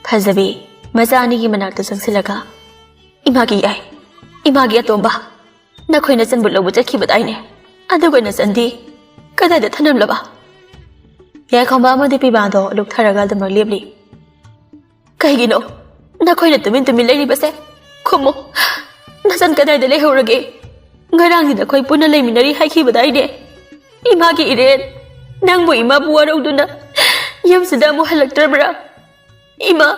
ꯐꯖꯕꯤ ꯃꯆꯥ ꯑꯅꯤꯒꯤ ꯃꯅꯥꯛꯇ ꯆꯪꯁꯤꯜꯂꯒ, "ꯏꯃꯥꯒꯤ ꯌꯥꯏ, ꯏꯃꯥꯒꯤ ꯑꯇꯣꯝꯕ, ꯅꯈꯣꯏ ꯅꯆꯟꯕꯨ ꯂꯧꯕ ꯆꯠꯈꯤꯕꯗꯥꯏꯅꯦ? ꯑꯗꯨꯒ ꯅꯆꯟꯗꯤ ꯀꯗꯥꯏꯗ ꯊꯅꯝꯂꯕ?" ꯌꯥꯏꯈꯣꯝꯕ ꯑꯃꯗꯤ ꯄꯤꯕꯥꯗꯣ ꯂꯨꯞꯊꯔꯒ ꯑꯗꯨꯃꯛ ꯂꯦꯞꯂꯤ꯫ "ꯀꯩꯒꯤꯅꯣ ꯅꯈꯣꯏꯅ ꯇꯨꯃꯤꯟ ꯇꯨꯃꯤꯟ ꯂꯩꯔꯤꯕꯁꯦ? ꯈꯨꯝꯃꯨ, ꯅꯆꯟ ꯀꯗꯥꯏꯗ ꯂꯩꯍꯧꯔꯒꯦ? ꯉꯔꯥꯡꯗꯤ ꯅꯈꯣꯏ ꯄꯨꯟꯅ ꯂꯩꯃꯤꯟꯅꯔꯤ ꯍꯥꯏꯈꯤꯕꯗꯥꯏꯅꯦ? ꯏꯃꯥꯒꯤ ꯏꯔꯦꯟ, ꯅꯪꯕꯨ ꯏꯃꯥꯕꯨ ꯋꯥꯔꯧꯗꯨꯅ ꯌꯨꯝꯁꯤꯗ ꯑꯃꯨꯛ ꯍꯜꯂꯛꯇ꯭ꯔꯕ꯭ꯔꯥ? ꯏꯃꯥ,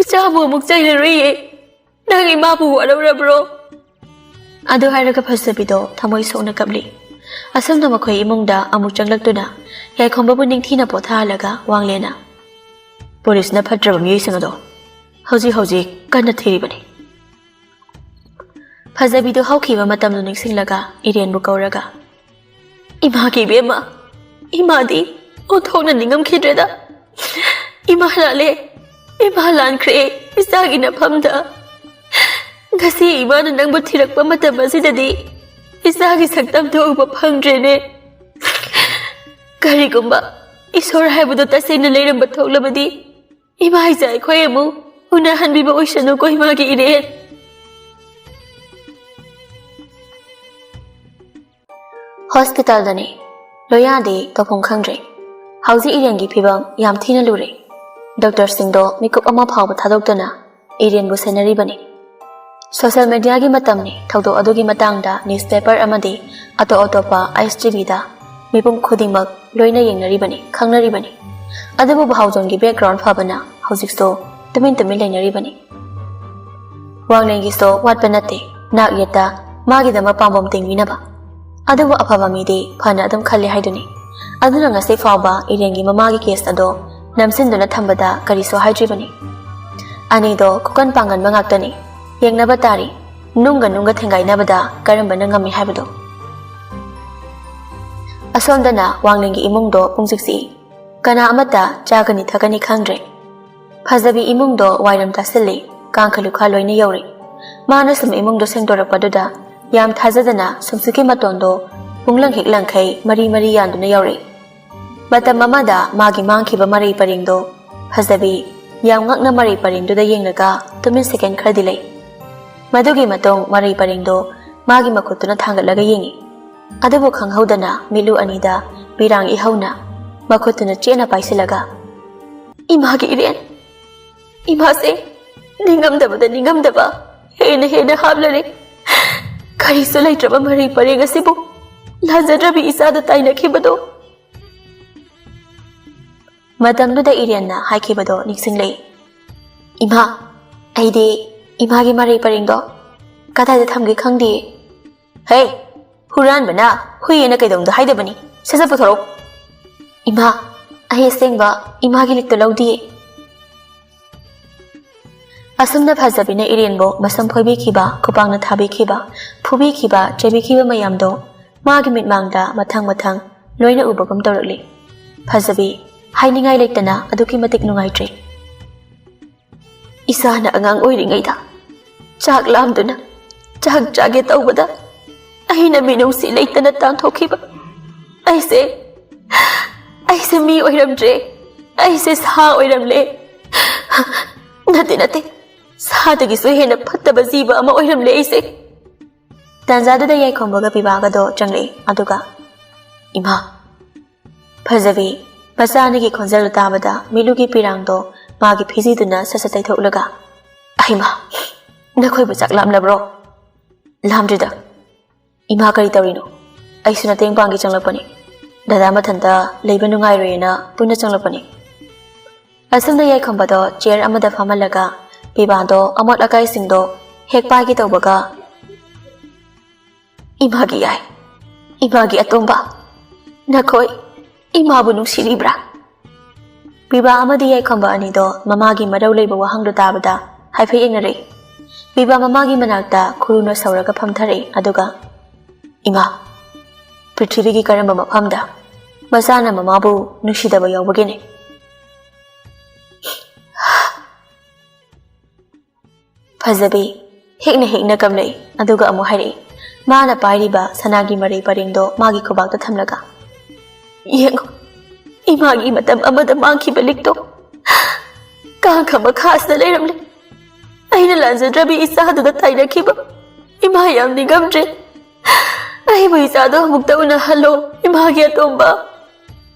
ꯏꯆꯥꯕꯨ ꯑꯃꯨꯛ ꯆꯩꯔꯔꯣꯏꯌꯦ꯫ ꯅꯪ ꯏꯃꯥꯕꯨ ꯋꯥꯔꯧꯔꯕ꯭ꯔꯣ?" ꯑꯗꯨ ꯍꯥꯏꯔꯒ ꯐꯖꯕꯤꯗꯣ ꯊꯃꯣꯏ ꯁꯣꯛꯅ ꯀꯞꯂꯤ꯫ ꯑꯁꯨꯝꯅ ꯃꯈꯣꯏ ꯏꯃꯨꯡꯗ ꯑꯃꯨꯛ ꯆꯪꯂꯛꯇꯨꯅ ꯌꯥꯏꯈꯣꯝꯕꯕꯨ ꯅꯤꯡꯊꯤꯅ ꯄꯣꯊꯥꯍꯜꯂꯒ ꯋꯥꯡꯂꯦꯟꯅ, "ꯄꯨꯂꯤꯁꯅ ꯐꯠꯇ꯭ꯔꯕ ꯃꯤꯑꯣꯏꯁꯤꯡ ꯑꯗꯣ ꯍꯧꯖꯤꯛ ꯍꯧꯖꯤꯛ ꯀꯟꯅ ꯊꯤꯔꯤꯕꯅꯤ"꯫ ꯐꯖꯕꯤꯗꯨ ꯍꯧꯈꯤꯕ ꯃꯇꯝꯗꯨ ꯅꯤꯡꯁꯤꯡꯂꯒ ꯏꯔꯦꯟꯕꯨ ꯀꯧꯔꯒ, "ꯏꯃꯥꯒꯤ ꯏꯕꯦꯝꯃ, ꯏꯃꯥꯗꯤ ꯑꯣꯟꯊꯣꯛꯅ ꯅꯤꯡꯉꯝꯈꯤꯗ꯭ꯔꯦꯗ꯫ ꯏꯃꯥ ꯂꯥꯜꯂꯦ, ꯏꯃꯥ ꯂꯥꯟꯈ꯭ꯔꯦ ꯏꯆꯥꯒꯤ ꯅꯐꯝꯗ꯫ ꯉꯁꯤ ꯏꯃꯥꯅ ꯅꯪꯕꯨ ꯊꯤꯔꯛꯄ ꯃꯇꯝ ꯑꯁꯤꯗꯗꯤ ꯏꯆꯥꯒꯤ ꯁꯛꯇꯝꯗꯨ ꯎꯕ ꯐꯪꯗ꯭ꯔꯦꯅꯦ꯫ ꯀꯔꯤꯒꯨꯝꯕ ꯏꯁꯣꯔ ꯍꯥꯏꯕꯗꯨ ꯇꯁꯦꯡꯅ ꯂꯩꯔꯝꯕ ꯊꯣꯛꯂꯕꯗꯤ ꯏꯃꯥ ꯏꯆꯥ ꯑꯩꯈꯣꯏ ꯑꯃꯨꯛ ꯎꯅꯍꯟꯕꯤꯕ ꯑꯣꯏꯁꯅꯨꯀꯣ ꯏꯃꯥꯒꯤ ꯏꯔꯦꯟ"꯫ ꯍꯣꯁꯄꯤꯇꯥꯜꯗꯅꯤ꯫ ꯂꯣꯌꯥꯗꯤ ꯇꯧꯐꯝ ꯈꯪꯗ꯭ꯔꯦ꯫ ꯍꯧꯖꯤꯛ ꯏꯔꯦꯟꯒꯤ ꯐꯤꯕꯝ ꯌꯥꯝ ꯊꯤꯅ ꯂꯨꯔꯦ꯫ ꯗꯣꯛꯇꯔꯁꯤꯡꯗꯣ ꯃꯤꯀꯨꯞ ꯑꯃ ꯐꯥꯎꯕ ꯊꯥꯗꯣꯛꯇꯅ ꯏꯔꯦꯟꯕꯨ ꯁꯦꯟꯅꯔꯤꯕꯅꯤ꯫ ꯁꯣꯁꯦꯜ ꯃꯦꯗꯤꯌꯥꯒꯤ ꯃꯇꯝꯅꯤ꯫ ꯊꯧꯗꯣꯛ ꯑꯗꯨꯒꯤ ꯃꯇꯥꯡꯗ ꯅ꯭ꯌꯨꯁꯄꯦꯄꯔ ꯑꯃꯗꯤ ꯑꯇꯣꯞ ꯑꯇꯣꯞꯄ ꯑꯥꯏ ꯑꯦꯁ ꯇꯤ ꯚꯤꯗ ꯃꯤꯄꯨꯝ ꯈꯨꯗꯤꯡꯃꯛ ꯂꯣꯏꯅ ꯌꯦꯡꯅꯔꯤꯕꯅꯤ, ꯈꯪꯅꯔꯤꯕꯅꯤ꯫ ꯑꯗꯨꯕꯨ ꯚꯥꯎꯖꯣꯟꯒꯤ ꯕꯦꯛꯒ꯭ꯔꯥꯎꯟ ꯐꯕꯅ ꯍꯧꯖꯤꯛꯁꯨ ꯇꯨꯃꯤꯟ ꯇꯨꯃꯤꯟ ꯂꯩꯅꯔꯤꯕꯅꯤ꯫ ꯋꯥꯡꯂꯦꯟꯒꯤꯁꯨ ꯋꯥꯠꯄ ꯅꯠꯇꯦ, ꯅꯥꯛ ꯌꯦꯠꯇ ꯃꯥꯒꯤꯗꯃꯛ ꯄꯥꯝꯕꯣꯝ ꯇꯤꯡꯕꯤꯅꯕ꯫ ꯑꯗꯨꯕꯨ ꯑꯐꯕ ꯃꯤꯗꯤ ꯐꯅ ꯑꯗꯨꯝ ꯈꯜꯂꯤ ꯍꯥꯏꯗꯨꯅꯤ꯫ ꯑꯗꯨꯅ ꯉꯁꯤ ꯐꯥꯎꯕ ꯏꯔꯦꯟꯒꯤ ꯃꯃꯥꯒꯤ ꯀꯦꯁ ꯑꯗꯣ ꯅꯝꯁꯤꯟꯗꯨꯅ ꯊꯝꯕꯗ ꯀꯔꯤꯁꯨ ꯍꯥꯏꯗ꯭ꯔꯤꯕꯅꯤ꯫ ꯑꯅꯤꯗꯣ ꯈꯨꯀꯟ ꯄꯥꯡꯒꯟꯕ ꯉꯥꯛꯇꯅꯤ꯫ ꯌꯦꯡꯅꯕ ꯇꯥꯔꯤ, ꯅꯨꯡꯒ ꯅꯨꯡꯒ ꯊꯦꯡꯒꯥꯏꯅꯕꯗ ꯀꯔꯝꯕꯅ ꯉꯝꯃꯤ ꯍꯥꯏꯕꯗꯣ꯫ ꯑꯁꯣꯝꯗꯅ ꯋꯥꯡꯂꯦꯟꯒꯤ ꯏꯃꯨꯡꯗꯣ ꯄꯨꯡꯆꯤꯛ ꯆꯤꯛꯏ꯫ ꯀꯅꯥ ꯑꯃꯠꯇ ꯆꯥꯒꯅꯤ ꯊꯛꯀꯅꯤ ꯈꯪꯗ꯭ꯔꯦ꯫ ꯐꯖꯕꯤ ꯏꯃꯨꯡꯗꯣ ꯋꯥꯏꯔꯝ ꯇꯥꯁꯤꯜꯂꯤ, ꯀꯥꯡꯈ ꯂꯨꯈꯥ ꯂꯣꯏꯅ ꯌꯧꯔꯦ꯫ ꯃꯥꯅ ꯁꯨꯝ ꯏꯃꯨꯡꯗꯣ ꯁꯦꯡꯗꯣꯔꯛꯄꯗꯨꯗ ꯌꯥꯝ ꯊꯥꯖꯗꯅ ꯁꯨꯝꯁꯨꯀꯤ ꯃꯇꯣꯟꯗꯣ ꯄꯨꯡꯂꯪ ꯍꯦꯛ ꯂꯪꯈꯩ ꯃꯔꯤ ꯃꯔꯤ ꯌꯥꯟꯗꯨꯅ ꯌꯧꯔꯛꯏ꯫ ꯃꯇꯝ ꯑꯃꯗ ꯃꯥꯒꯤ ꯃꯥꯡꯈꯤꯕ ꯃꯔꯩ ꯄꯔꯦꯡꯗꯣ ꯐꯖꯕꯤ ꯌꯥꯝ ꯉꯛꯅ ꯃꯔꯩ ꯄꯔꯦꯡꯗꯨꯗ ꯌꯦꯡꯂꯒ ꯇꯨꯃꯤꯟ ꯁꯦꯀꯦꯟ ꯈꯔꯗꯤ ꯂꯩ꯫ ꯃꯗꯨꯒꯤ ꯃꯇꯨꯡ ꯃꯔꯩ ꯄꯔꯦꯡꯗꯣ ꯃꯥꯒꯤ ꯃꯈꯨꯠꯇꯨꯅ ꯊꯥꯡꯒꯠꯂꯒ ꯌꯦꯡꯉꯤ꯫ ꯑꯗꯨꯕꯨ ꯈꯪꯍꯧꯗꯅ ꯃꯤꯠꯂꯨ ꯑꯅꯤꯗ ꯄꯤꯔꯥꯡ ꯏꯍꯧꯅ ꯃꯈꯨꯠꯇꯨꯅ ꯆꯦꯠꯅ ꯄꯥꯏꯁꯤꯜꯂꯒ, "ꯏꯃꯥꯒꯤ ꯏꯔꯦꯟ, ꯏꯃꯥꯁꯦ ꯅꯤꯡꯉꯝꯗꯕꯗ ꯅꯤꯡꯉꯝꯗꯕ ꯍꯦꯟꯅ ꯍꯦꯟꯅ ꯍꯥꯞꯂꯔꯦ꯫ ꯀꯔꯤꯁꯨ ꯂꯩꯇ꯭ꯔꯕ ꯃꯔꯩ ꯄꯔꯦꯡ ꯑꯁꯤꯕꯨ ꯂꯥꯟꯖꯗ꯭ꯔꯕꯤ ꯏꯆꯥꯗ ꯇꯥꯏꯅꯈꯤꯕꯗꯣ"꯫ ꯃꯇꯝꯗꯨꯗ ꯏꯔꯦꯟꯅ ꯍꯥꯏꯈꯤꯕꯗꯣ ꯅꯤꯡꯁꯤꯡꯂꯛꯏ꯫ "ꯏꯃꯥ, ꯑꯩꯗꯤ ꯏꯃꯥꯒꯤ ꯃꯔꯩ ꯄꯔꯦꯡꯗꯣ ꯀꯗꯥꯏꯗ ꯊꯝꯒꯦ ꯈꯪꯗꯦ꯫ ꯍꯦ, ꯍꯨꯔꯥꯟꯕꯅ ꯍꯨꯏ ꯑꯅ ꯀꯩꯗꯧꯅꯨꯡꯗ ꯍꯥꯏꯗꯕꯅꯤ꯫ ꯁꯠ ꯁꯠ ꯄꯨꯊꯣꯔꯛꯎ꯫ ꯏꯃꯥ, ꯑꯩ ꯑꯁꯦꯡꯕ ꯏꯃꯥꯒꯤ ꯂꯤꯛꯇꯣ ꯂꯧꯗꯤꯌꯦ꯫ ꯑꯁꯨꯝꯅ ꯐꯖꯕꯤꯅ ꯏꯔꯦꯟꯕꯨ ꯃꯁꯝ ꯐꯣꯏꯕꯤꯈꯤꯕ, ꯈꯨꯄꯥꯛꯅ ꯊꯥꯕꯤꯈꯤꯕ, ꯐꯨꯕꯤꯈꯤꯕ, ꯆꯩꯕꯤꯈꯤꯕ ꯃꯌꯥꯝꯗꯣ ꯃꯥꯒꯤ ꯃꯤꯠꯃꯥꯡꯗ ꯃꯊꯪ ꯃꯊꯪ ꯂꯣꯏꯅ ꯎꯕꯒꯨꯝ ꯇꯧꯔꯛꯂꯤ꯫ ꯐꯖꯕꯤ ꯍꯥꯏꯅꯤꯡꯉꯥꯏ ꯂꯩꯇꯅ ꯑꯗꯨꯛꯀꯤ ꯃꯇꯤꯛ ꯅꯨꯡꯉꯥꯏꯇ꯭ꯔꯦ꯫ ꯏꯁꯥꯅ ꯑꯉꯥꯡ ꯑꯣꯏꯔꯤꯉꯩꯗ ꯆꯥꯛ ꯂꯥꯝꯗꯨꯅ ꯆꯥꯛ ꯆꯥꯒꯦ ꯇꯧꯕꯗ ꯑꯩꯅ ꯃꯤꯅꯨꯡꯁꯤ ꯂꯩꯇꯅ ꯇꯥꯟꯊꯣꯛꯈꯤꯕ꯫ ꯑꯩꯁꯦ, ꯑꯩꯁꯦ ꯃꯤ ꯑꯣꯏꯔꯝꯗ꯭ꯔꯦ, ꯑꯩꯁꯦ ꯁꯥ ꯑꯣꯏꯔꯝꯂꯦ꯫ ꯅꯠꯇꯦ, ꯅꯠꯇꯦ, ꯁꯥꯗꯒꯤꯁꯨ ꯍꯦꯟꯅ ꯐꯠꯇꯕ ꯖꯤꯕ ꯑꯃ ꯑꯣꯏꯔꯝꯂꯦ ꯑꯩꯁꯦ꯫ ꯇꯥꯟꯖꯥꯗꯨꯗ ꯌꯥꯏꯈꯣꯝꯕꯒ ꯄꯤꯕꯥꯒꯗꯣ ꯆꯪꯂꯛꯏ꯫ ꯑꯗꯨꯒ, "ꯏꯃꯥ!" ꯐꯖꯕꯤ ꯃꯆꯥ ꯑꯅꯤꯒꯤ ꯈꯣꯟꯖꯦꯜꯗꯨ ꯇꯥꯕꯗ ꯃꯤꯠꯂꯨꯒꯤ ꯄꯤꯔꯥꯡꯗꯣ ꯃꯥꯒꯤ ꯐꯤꯖꯤꯗꯨꯅ ꯁꯠ ꯁꯠ ꯇꯩꯊꯣꯛꯂꯒ, "ꯑꯩꯃ, ꯅꯈꯣꯏꯕꯨ ꯆꯥꯛ ꯂꯥꯝꯂꯕ꯭ꯔꯣ?" "ꯂꯥꯝꯗ꯭ꯔꯤꯗ꯫ ꯏꯃꯥ, ꯀꯔꯤ ꯇꯧꯔꯤꯅꯣ? ꯑꯩꯁꯨ ꯃꯇꯦꯡ ꯄꯥꯡꯒꯦ ꯆꯪꯂꯛꯄꯅꯤ꯫ ꯗꯗꯥ ꯃꯊꯟꯇ ꯂꯩꯕ ꯅꯨꯡꯉꯥꯏꯔꯣꯏꯅ ꯄꯨꯟꯅ ꯆꯪꯂꯛꯄꯅꯤ꯫" ꯑꯁꯨꯝꯅ ꯌꯥꯏꯈꯣꯝꯕꯗꯣ ꯆꯤꯌꯔ ꯑꯃꯗ ꯐꯝꯍꯜꯂꯒ ꯄꯤꯕꯥꯗꯣ ꯑꯃꯣꯠ ꯑꯀꯥꯏꯁꯤꯡꯗꯣ ꯍꯦꯛ ꯄꯥꯏꯒꯦ ꯇꯧꯕꯒ, "ꯏꯃꯥꯒꯤ ꯌꯥꯏ, ꯏꯃꯥꯒꯤ ꯑꯇꯣꯝꯕ, ꯅꯈꯣꯏ ꯏꯃꯥꯕꯨ ꯅꯨꯡꯁꯤꯔꯤꯕ꯭ꯔꯥ?" ꯄꯤꯕꯥ ꯑꯃꯗꯤ ꯌꯥꯏꯈꯣꯝꯕ ꯑꯅꯤꯗꯣ ꯃꯃꯥꯒꯤ ꯃꯔꯧ ꯂꯩꯕ ꯋꯥꯍꯪꯗꯨ ꯇꯥꯕꯗ ꯍꯥꯏꯐꯦꯠ ꯌꯦꯡꯅꯔꯦ꯫ ꯄꯤꯕꯥ ꯃꯃꯥꯒꯤ ꯃꯅꯥꯛꯇ ꯈꯨꯔꯨꯅ ꯁꯧꯔꯒ ꯐꯝꯊꯔꯛꯏ꯫ ꯑꯗꯨꯒ, "ꯏꯃꯥ, ꯄ꯭ꯔꯤꯊꯤꯕꯤꯒꯤ ꯀꯔꯝꯕ ꯃꯐꯝꯗ ꯃꯆꯥꯅ ꯃꯃꯥꯕꯨ ꯅꯨꯡꯁꯤꯗꯕ ꯌꯥꯎꯕꯒꯦꯅꯦ?" ꯐꯖꯕꯤ ꯍꯦꯛꯅ ꯍꯦꯛꯅ ꯀꯝꯂꯛꯏ꯫ ꯑꯗꯨꯒ ꯑꯃꯨꯛ ꯍꯥꯏꯔꯛꯏ, ꯃꯥꯅ ꯄꯥꯏꯔꯤꯕ ꯁꯅꯥꯒꯤ ꯃꯔꯩ ꯄꯔꯦꯡꯗꯣ ꯃꯥꯒꯤ ꯈꯨꯕꯥꯛꯇ ꯊꯝꯂꯒ, "ꯌꯦꯡꯉꯨ, ꯏꯃꯥꯒꯤ ꯃꯇꯝ ꯑꯃꯗ ꯃꯥꯡꯈꯤꯕ ꯂꯤꯛꯇꯣ ꯀꯥꯡꯈ ꯃꯈꯥꯁꯤꯗ ꯂꯩꯔꯝꯂꯦ꯫ ꯑꯩꯅ ꯂꯥꯟꯖꯗ꯭ꯔꯕꯤ ꯏꯆꯥꯗꯨꯗ ꯇꯥꯏꯅꯈꯤꯕ ꯏꯃꯥ ꯌꯥꯝ ꯅꯤꯡꯉꯝꯗ꯭ꯔꯦ꯫ ꯑꯩꯕꯨ ꯏꯆꯥꯗꯣ ꯑꯃꯨꯛꯇ ꯎꯅꯍꯜꯂꯣ, ꯏꯃꯥꯒꯤ ꯑꯇꯣꯝꯕ꯫"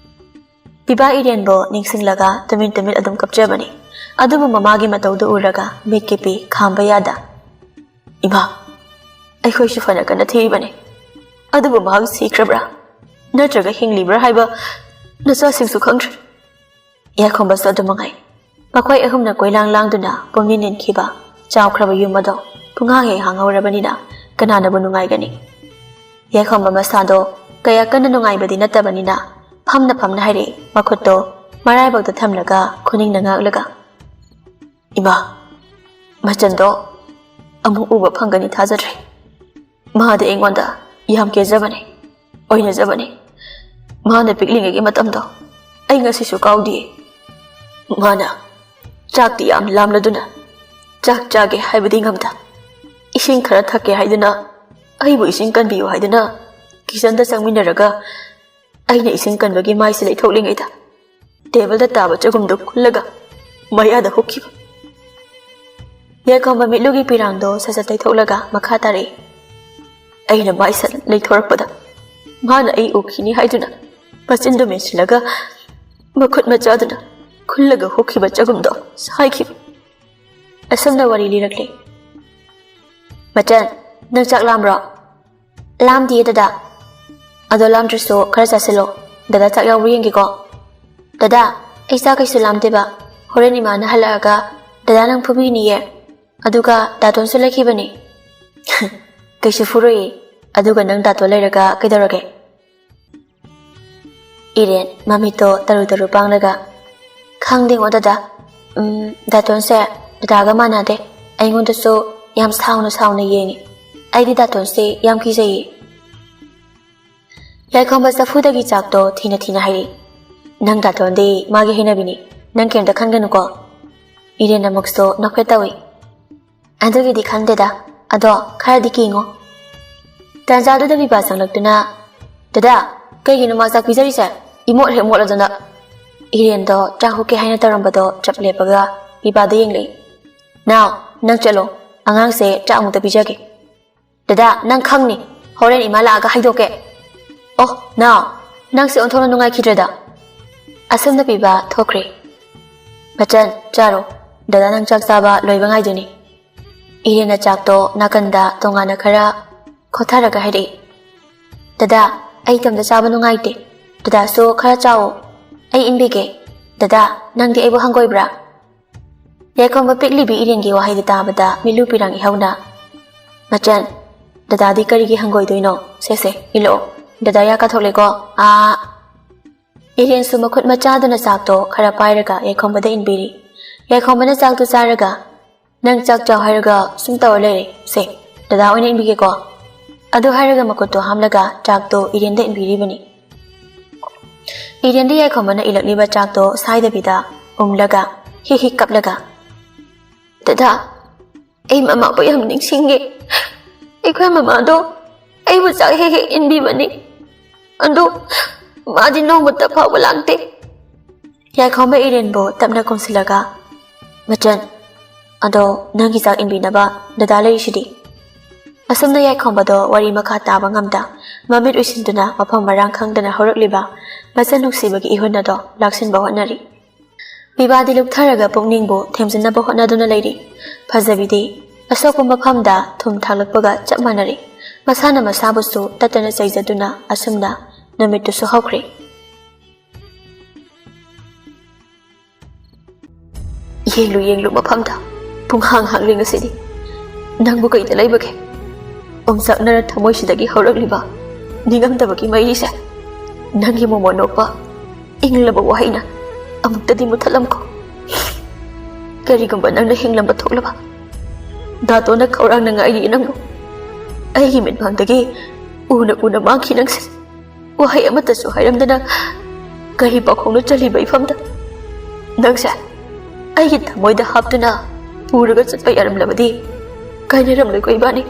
ꯄꯤꯕꯥ ꯏꯔꯦꯟꯕꯨ ꯅꯤꯡꯁꯤꯡꯂꯒ ꯇꯨꯃꯤꯟ ꯇꯨꯃꯤꯟ ꯑꯗꯨꯝ ꯀꯞꯆꯕꯅꯤ꯫ ꯑꯗꯨꯕꯨ ꯃꯃꯥꯒꯤ ꯃꯇꯧꯗꯨ ꯎꯔꯒ ꯃꯤꯠꯀꯤ ꯄꯤ ꯈꯥꯝꯕ ꯌꯥꯗ, "ꯏꯃꯥ, ꯑꯩꯈꯣꯏꯁꯨ ꯐꯅ ꯀꯟꯅ ꯊꯤꯔꯤꯕꯅꯤ꯫ ꯑꯗꯨꯕꯨ ꯃꯍꯥꯛ ꯁꯤꯈ꯭ꯔꯕ꯭ꯔꯥ? ꯅꯠꯇ꯭ꯔꯒ ꯍꯤꯡꯂꯤꯕ꯭ꯔꯥ ꯍꯥꯏꯕ ꯅꯆꯥꯁꯤꯡꯁꯨ ꯈꯪꯗ꯭ꯔꯦ꯫" ꯌꯥꯏꯈꯣꯝꯕꯁꯨ ꯑꯗꯨ ꯃꯉꯥꯏ꯫ ꯃꯈꯣꯏ ꯑꯍꯨꯝꯅ ꯀꯣꯏꯂꯥꯡ ꯂꯥꯡꯗꯨꯅ ꯄꯨꯝꯅꯤꯟ ꯅꯤꯟꯈꯤꯕ ꯆꯥꯎꯈ꯭ꯔꯕ ꯌꯨꯝ ꯑꯗꯣ ꯄꯨꯡꯍꯥꯡ ꯍꯦꯛ ꯍꯥꯡꯍꯧꯔꯕꯅꯤꯅ ꯀꯅꯥꯅꯕꯨ ꯅꯨꯡꯉꯥꯏꯒꯅꯤ? ꯌꯥꯏꯐꯝꯕ ꯃꯁꯥꯗꯣ ꯀꯌꯥ ꯀꯟꯅ ꯅꯨꯡꯉꯥꯏꯕꯗꯤ ꯅꯠꯇꯕꯅꯤꯅ ꯐꯝꯅ ꯐꯝꯅ ꯍꯥꯏꯔꯛꯏ, ꯃꯈꯨꯠꯇꯣ ꯃꯔꯥꯏꯕꯛꯇ ꯊꯝꯂꯒ ꯈꯨꯅꯤꯡꯅ ꯉꯥꯛꯂꯒ꯫ "ꯏꯃꯥ, ꯃꯆꯟꯗꯣ ꯑꯃꯨꯛ ꯎꯕ ꯐꯪꯒꯅꯤ ꯊꯥꯖꯗ꯭ꯔꯦ꯫ ꯃꯥꯗꯤ ꯑꯩꯉꯣꯟꯗ ꯌꯥꯝ ꯀꯦꯖꯕꯅꯦ, ꯑꯣꯏꯅꯖꯕꯅꯦ꯫ ꯃꯥꯅ ꯄꯤꯛꯂꯤꯉꯩꯒꯤ ꯃꯇꯝꯗꯣ ꯑꯩ ꯉꯁꯤꯁꯨ ꯀꯥꯎꯗꯤꯌꯦ꯫ ꯃꯥꯅ ꯆꯥꯛꯇꯤ ꯌꯥꯝ ꯂꯥꯝꯂꯗꯨꯅ ꯆꯥꯛ ꯆꯥꯒꯦ ꯍꯥꯏꯕꯗꯤ ꯉꯝꯗ, ꯏꯁꯤꯡ ꯈꯔ ꯊꯛꯀꯦ ꯍꯥꯏꯗꯨꯅ, ꯑꯩꯕꯨ ꯏꯁꯤꯡ ꯀꯟꯕꯤꯌꯨ ꯍꯥꯏꯗꯨꯅ ꯀꯤꯆꯟꯗ ꯆꯪꯃꯤꯟꯅꯔꯒ ꯑꯩꯅ ꯏꯁꯤꯡ ꯀꯟꯕꯒꯤ ꯃꯥꯏꯁꯦ ꯂꯩꯊꯣꯛꯂꯤꯉꯩꯗ ꯇꯦꯕꯜꯗ ꯇꯥꯕ ꯆꯒꯨꯝꯗꯨ ꯈꯨꯜꯂꯒ ꯃꯌꯥꯗ ꯍꯨꯛꯈꯤꯕ꯫" ꯌꯥꯏꯈꯣꯝꯕ ꯃꯤꯠꯂꯨꯒꯤ ꯄꯤꯔꯥꯡꯗꯣ ꯁꯠ ꯁꯠ ꯇꯩꯊꯣꯛꯂꯒ ꯃꯈꯥ ꯇꯥꯔꯛꯏ꯫ "ꯑꯩꯅ ꯃꯥꯏ ꯁꯠ ꯂꯩꯊꯣꯔꯛꯄꯗ ꯃꯥꯅ ꯑꯩ ꯎꯈꯤꯅꯤ ꯍꯥꯏꯗꯨꯅ ꯃꯆꯤꯟꯗꯨ ꯃꯦꯟꯁꯤꯜꯂꯒ ꯃꯈꯨꯠ ꯃꯆꯥꯗꯨꯅ ꯈꯨꯜꯂꯒ ꯍꯨꯛꯈꯤꯕ ꯆꯒꯨꯝꯗꯣ ꯁꯥꯏꯈꯤꯕ꯫" ꯑꯁꯨꯝꯅ ꯋꯥꯔꯤ ꯂꯤꯔꯛꯂꯤ꯫ "ꯃꯆꯟ, ꯅꯪ ꯆꯥꯛ ꯂꯥꯝꯕ꯭ꯔꯣ?" "ꯂꯥꯝꯗꯤꯌꯦ ꯗꯗꯥ꯫" "ꯑꯗꯣ ꯂꯥꯝꯗ꯭ꯔꯁꯨ ꯈꯔ ꯆꯥꯁꯤꯜꯂꯣ꯫ ꯗꯗꯥ ꯆꯥꯛ ꯌꯥꯎꯕ꯭ꯔꯥ ꯌꯦꯡꯒꯦꯀꯣ꯫" "ꯗꯗꯥ, ꯑꯩ ꯆꯥꯛ ꯀꯩꯁꯨ ꯂꯥꯝꯗꯦꯕ꯫ ꯍꯣꯔꯦꯟ ꯏꯃꯥꯅ ꯍꯜꯂꯛꯑꯒ ꯗꯗꯥ ꯅꯪ ꯐꯨꯕꯤꯅꯤꯌꯦ꯫ ꯑꯗꯨꯒ ꯗꯥꯇꯣꯟꯁꯨ ꯂꯩꯈꯤꯕꯅꯤ꯫" "ꯀꯩꯁꯨ ꯐꯨꯔꯣꯏꯌꯦ꯫ ꯑꯗꯨꯒ ꯅꯪ ꯗꯥꯇꯣꯟ ꯂꯩꯔꯒ ꯀꯩꯗꯧꯔꯒꯦ?" ꯏꯔꯦꯟ ꯃꯃꯤꯠꯇꯣ ꯇꯔꯨ ꯇꯔꯨ ꯄꯥꯡꯂꯒ, "ꯈꯪꯗꯦꯉꯣ ꯗꯗꯥ, ꯎꯝ, ꯗꯥꯇꯣꯟꯁꯦ ꯗꯗꯥꯒ ꯃꯥꯟꯅꯗꯦ꯫ ꯑꯩꯉꯣꯟꯗꯁꯨ ꯌꯥꯝ ꯁꯥꯎꯅ ꯁꯥꯎꯅ ꯌꯦꯡꯉꯤ꯫ ꯑꯩꯗꯤ ꯗꯥꯇꯣꯟꯁꯦ ꯌꯥꯝ ꯀꯤꯖꯩꯌꯦ꯫" ꯌꯥꯏꯈꯣꯝꯕ ꯆꯐꯨꯗꯒꯤ ꯆꯥꯛꯇꯣ ꯊꯤꯅ ꯊꯤꯅ ꯍꯩꯔꯤ꯫ "ꯅꯪ ꯗꯥꯇꯣꯟꯗꯤ ꯃꯥꯒꯤ ꯍꯩꯅꯕꯤꯅꯤ, ꯅꯪ ꯀꯩꯝꯇ ꯈꯟꯒꯅꯨꯀꯣ꯫" ꯏꯔꯦꯟ ꯑꯃꯨꯛꯁꯨ ꯅꯣꯛꯐꯦꯠ ꯇꯧꯏ꯫ "ꯑꯗꯨꯒꯤꯗꯤ ꯈꯪꯗꯦꯗ, ꯑꯗꯣ ꯈꯔꯗꯤ ꯀꯤꯉꯣ꯫" ꯇꯥꯟꯖꯥꯗꯨꯗ ꯕꯤꯕꯥ ꯆꯪꯂꯛꯇꯨꯅ, "ꯗꯗꯥ, ꯀꯩꯒꯤꯅꯣ ꯃꯥ ꯆꯥꯛ ꯄꯤꯖꯔꯤꯁꯦ? ꯏꯃꯣꯠ ꯍꯦꯛ ꯃꯣꯠꯂꯗꯅ꯫" ꯏꯔꯦꯟꯗꯣ ꯆꯥꯛ ꯍꯨꯛꯀꯦ ꯍꯥꯏꯅ ꯇꯧꯔꯝꯕꯗꯣ ꯆꯞ ꯂꯦꯞꯄꯒ ꯕꯤꯕꯥꯗ ꯌꯦꯡꯂꯛꯏ꯫ "ꯅꯥꯎ, ꯅꯪ ꯆꯠꯂꯣ, ꯑꯉꯥꯡꯁꯦ ꯆꯥꯛ ꯑꯃꯨꯛꯇ ꯄꯤꯖꯒꯦ꯫" "ꯗꯗꯥ, ꯅꯪ ꯈꯪꯅꯤ, ꯍꯣꯔꯦꯟ ꯏꯃꯥ ꯂꯥꯛꯑꯒ ꯍꯥꯏꯗꯣꯛꯀꯦ꯫" "ꯑꯣ, ꯅꯥꯎ, ꯅꯪꯁꯦ ꯑꯣꯟꯊꯣꯛꯅ ꯅꯨꯡꯉꯥꯏꯈꯤꯗ꯭ꯔꯦꯗ꯫" ꯑꯁꯨꯝꯅ ꯕꯤꯕꯥ ꯊꯣꯛꯈ꯭ꯔꯦ꯫ "ꯃꯆꯟ, ꯆꯥꯔꯣ, ꯗꯗꯥ ꯅꯪ ꯆꯥꯛ ꯆꯥꯕ ꯂꯣꯏꯕ ꯉꯥꯏꯗꯣꯏꯅꯤ꯫" ꯏꯔꯦꯟꯅ ꯆꯥꯛꯇꯣ ꯅꯥꯀꯟꯗ ꯇꯣꯉꯥꯟꯅ ꯈꯔ ꯈꯣꯊꯔꯒ ꯍꯥꯏꯔꯛꯏ꯫ "ꯗꯗꯥ, ꯑꯩ ꯏꯇꯣꯝꯇ ꯆꯥꯕ ꯅꯨꯡꯉꯥꯏꯇꯦ꯫ ꯗꯗꯥꯁꯨ ꯈꯔ ꯆꯥꯎꯑꯣ, ꯑꯩ ꯏꯟꯕꯤꯒꯦ꯫ ꯗꯗꯥ, ꯅꯪꯗꯤ ꯑꯩꯕꯨ ꯍꯪꯒꯣꯏꯕ꯭ꯔꯥ?" ꯌꯥꯏꯈꯣꯝꯕ ꯄꯤꯛꯂꯤꯕꯤ ꯏꯔꯦꯟꯒꯤ ꯋꯥꯍꯩꯗꯨ ꯇꯥꯕꯗ ꯃꯤꯠꯂꯨ ꯄꯤꯔꯥꯡ ꯏꯍꯧꯅ, "ꯃꯆꯟ, ꯗꯗꯥꯗꯤ ꯀꯔꯤꯒꯤ ꯍꯪꯒꯣꯏꯗꯣꯏꯅꯣ? ꯁꯦ ꯁꯦ, ꯏꯜꯂꯛꯑꯣ, ꯗꯗꯥ ꯌꯥ ꯀꯥꯊꯣꯛꯂꯦꯀꯣ꯫ ꯑꯥ!" ꯏꯔꯦꯟꯁꯨ ꯃꯈꯨꯠ ꯃꯆꯥꯗꯨꯅ ꯆꯥꯛꯇꯣ ꯈꯔ ꯄꯥꯏꯔꯒ ꯌꯥꯏꯈꯣꯝꯕꯗ ꯏꯟꯕꯤꯔꯤ꯫ ꯌꯥꯏꯈꯣꯝꯕꯅ ꯆꯥꯛꯇꯨ ꯆꯥꯔꯒ, "ꯅꯪ ꯆꯥꯛ ꯆꯥꯎ ꯍꯥꯏꯔꯒ ꯁꯨꯝ ꯇꯧꯔ ꯂꯩꯔꯦ꯫ ꯁꯦ, ꯗꯗꯥ ꯑꯣꯏꯅ ꯏꯟꯕꯤꯒꯦꯀꯣ"꯫ ꯑꯗꯨ ꯍꯥꯏꯔꯒ ꯃꯈꯨꯠꯇꯣ ꯍꯥꯝꯂꯒ ꯆꯥꯛꯇꯣ ꯏꯔꯦꯟꯗ ꯏꯟꯕꯤꯔꯤꯕꯅꯤ꯫ ꯏꯔꯦꯟꯗ ꯌꯥꯏꯈꯣꯝꯕꯅ ꯏꯜꯂꯛꯂꯤꯕ ꯆꯥꯛꯇꯣ ꯁꯥꯏꯗꯕꯤꯗ ꯎꯝꯂꯒ, ꯍꯤꯛ ꯍꯤꯛ ꯀꯞꯂꯒ, "ꯗꯗꯥ, ꯑꯩ ꯃꯃꯥꯕꯨ ꯌꯥꯝ ꯅꯤꯡꯁꯤꯡꯉꯦ꯫ ꯑꯩꯈꯣꯏ ꯃꯃꯥꯗꯣ ꯑꯩꯕꯨ ꯆꯥꯛ ꯍꯦꯛ ꯍꯦꯛ ꯏꯟꯕꯤꯕꯅꯤ꯫ ꯑꯗꯨ ꯃꯥꯗꯤ ꯅꯣꯡꯃꯇ ꯐꯥꯎꯕ ꯂꯥꯛꯇꯦ"꯫ ꯌꯥꯏꯈꯣꯝꯕ ꯏꯔꯦꯟꯕꯨ ꯇꯞꯅ ꯀꯣꯟꯁꯤꯜꯂꯒ, "ꯃꯆꯟ, ꯑꯗꯣ ꯅꯪꯒꯤ ꯆꯥꯛ ꯏꯟꯕꯤꯅꯕ ꯗꯗꯥ ꯂꯩꯔꯤꯁꯤꯗꯤ"꯫ ꯑꯁꯨꯝꯅ ꯌꯥꯏꯈꯣꯝꯕꯗꯣ ꯋꯥꯔꯤ ꯃꯈꯥ ꯇꯥꯕ ꯉꯝꯗ, ꯃꯃꯤꯠ ꯎꯏꯁꯤꯟꯗꯨꯅ ꯃꯐꯝ ꯃꯔꯥꯡ ꯈꯪꯗꯅ ꯍꯧꯔꯛꯂꯤꯕ ꯃꯆꯟ ꯅꯨꯡꯁꯤꯕꯒꯤ ꯏꯍꯨꯟ ꯑꯗꯣ ꯂꯥꯛꯁꯤꯟꯕ ꯍꯣꯠꯅꯔꯤ꯫ ꯄꯤꯕꯥꯗꯤ ꯂꯨꯞꯊꯔꯒ ꯄꯨꯛꯅꯤꯡꯕꯨ ꯊꯦꯝꯖꯤꯟꯅꯕ ꯍꯣꯠꯅꯗꯨꯅ ꯂꯩꯔꯤ꯫ ꯐꯖꯕꯤꯗꯤ ꯑꯁꯣꯛꯄ ꯃꯐꯝꯗ ꯊꯨꯝ ꯊꯥꯛꯂꯛꯄꯒ ꯆꯞ ꯃꯥꯟꯅꯔꯤ꯫ ꯃꯁꯥꯅ ꯃꯁꯥꯕꯨꯁꯨ ꯇꯠꯇꯅ ꯆꯩꯖꯗꯨꯅ ꯑꯁꯨꯝꯅ ꯅꯨꯃꯤꯠꯇꯨꯁꯨ ꯍꯧꯈ꯭ꯔꯦ꯫ ꯌꯦꯡꯂꯨ ꯌꯦꯡꯂꯨ ꯃꯐꯝꯗ ꯄꯨꯡꯍꯥꯡ ꯍꯥꯡꯂꯤ ꯉꯁꯤꯗꯤ꯫ ꯅꯪꯕꯨ ꯀꯩꯗ ꯂꯩꯕꯒꯦ? ꯑꯣꯝꯆꯥꯛꯅꯔ ꯊꯃꯣꯏꯁꯤꯗꯒꯤ ꯍꯧꯔꯛꯂꯤꯕ ꯅꯤꯡꯉꯝꯗꯕꯒꯤ ꯃꯩꯁꯦ ꯅꯪꯒꯤ ꯃꯣꯃꯣꯟ ꯅꯣꯛꯄ ꯏꯪꯂꯕ ꯋꯥꯍꯩꯅ ꯑꯃꯨꯛꯇꯗꯤ ꯃꯨꯊꯠꯂꯝꯈꯣ꯫ ꯀꯔꯤꯒꯨꯝꯕ ꯅꯪꯅ ꯍꯤꯡꯂꯝꯕ ꯊꯣꯛꯂꯕ, ꯗꯥꯇꯣꯅ ꯈꯧꯔꯥꯡꯅ ꯉꯥꯏꯔꯤ ꯅꯪꯕꯨ꯫ ꯑꯩꯒꯤ ꯃꯤꯠꯃꯥꯡꯗꯒꯤ ꯎꯅ ꯎꯅ ꯃꯥꯡꯈꯤ ꯅꯪꯁꯦ꯫ ꯋꯥꯍꯩ ꯑꯃꯠꯇꯁꯨ ꯍꯥꯏꯔꯝꯗꯅ ꯀꯔꯤ ꯄꯥꯈꯣꯡꯅꯣ ꯆꯜꯂꯤꯕ ꯏꯐꯝꯗ? ꯅꯪꯁꯦ ꯑꯩꯒꯤ ꯊꯃꯣꯏꯗ ꯍꯥꯞꯇꯨꯅ ꯄꯨꯔꯒ ꯆꯠꯄ ꯌꯥꯔꯝꯂꯕꯗꯤ ꯀꯥꯏꯅꯔꯝꯂꯣꯏꯀꯣ ꯏꯕꯥꯅꯤ꯫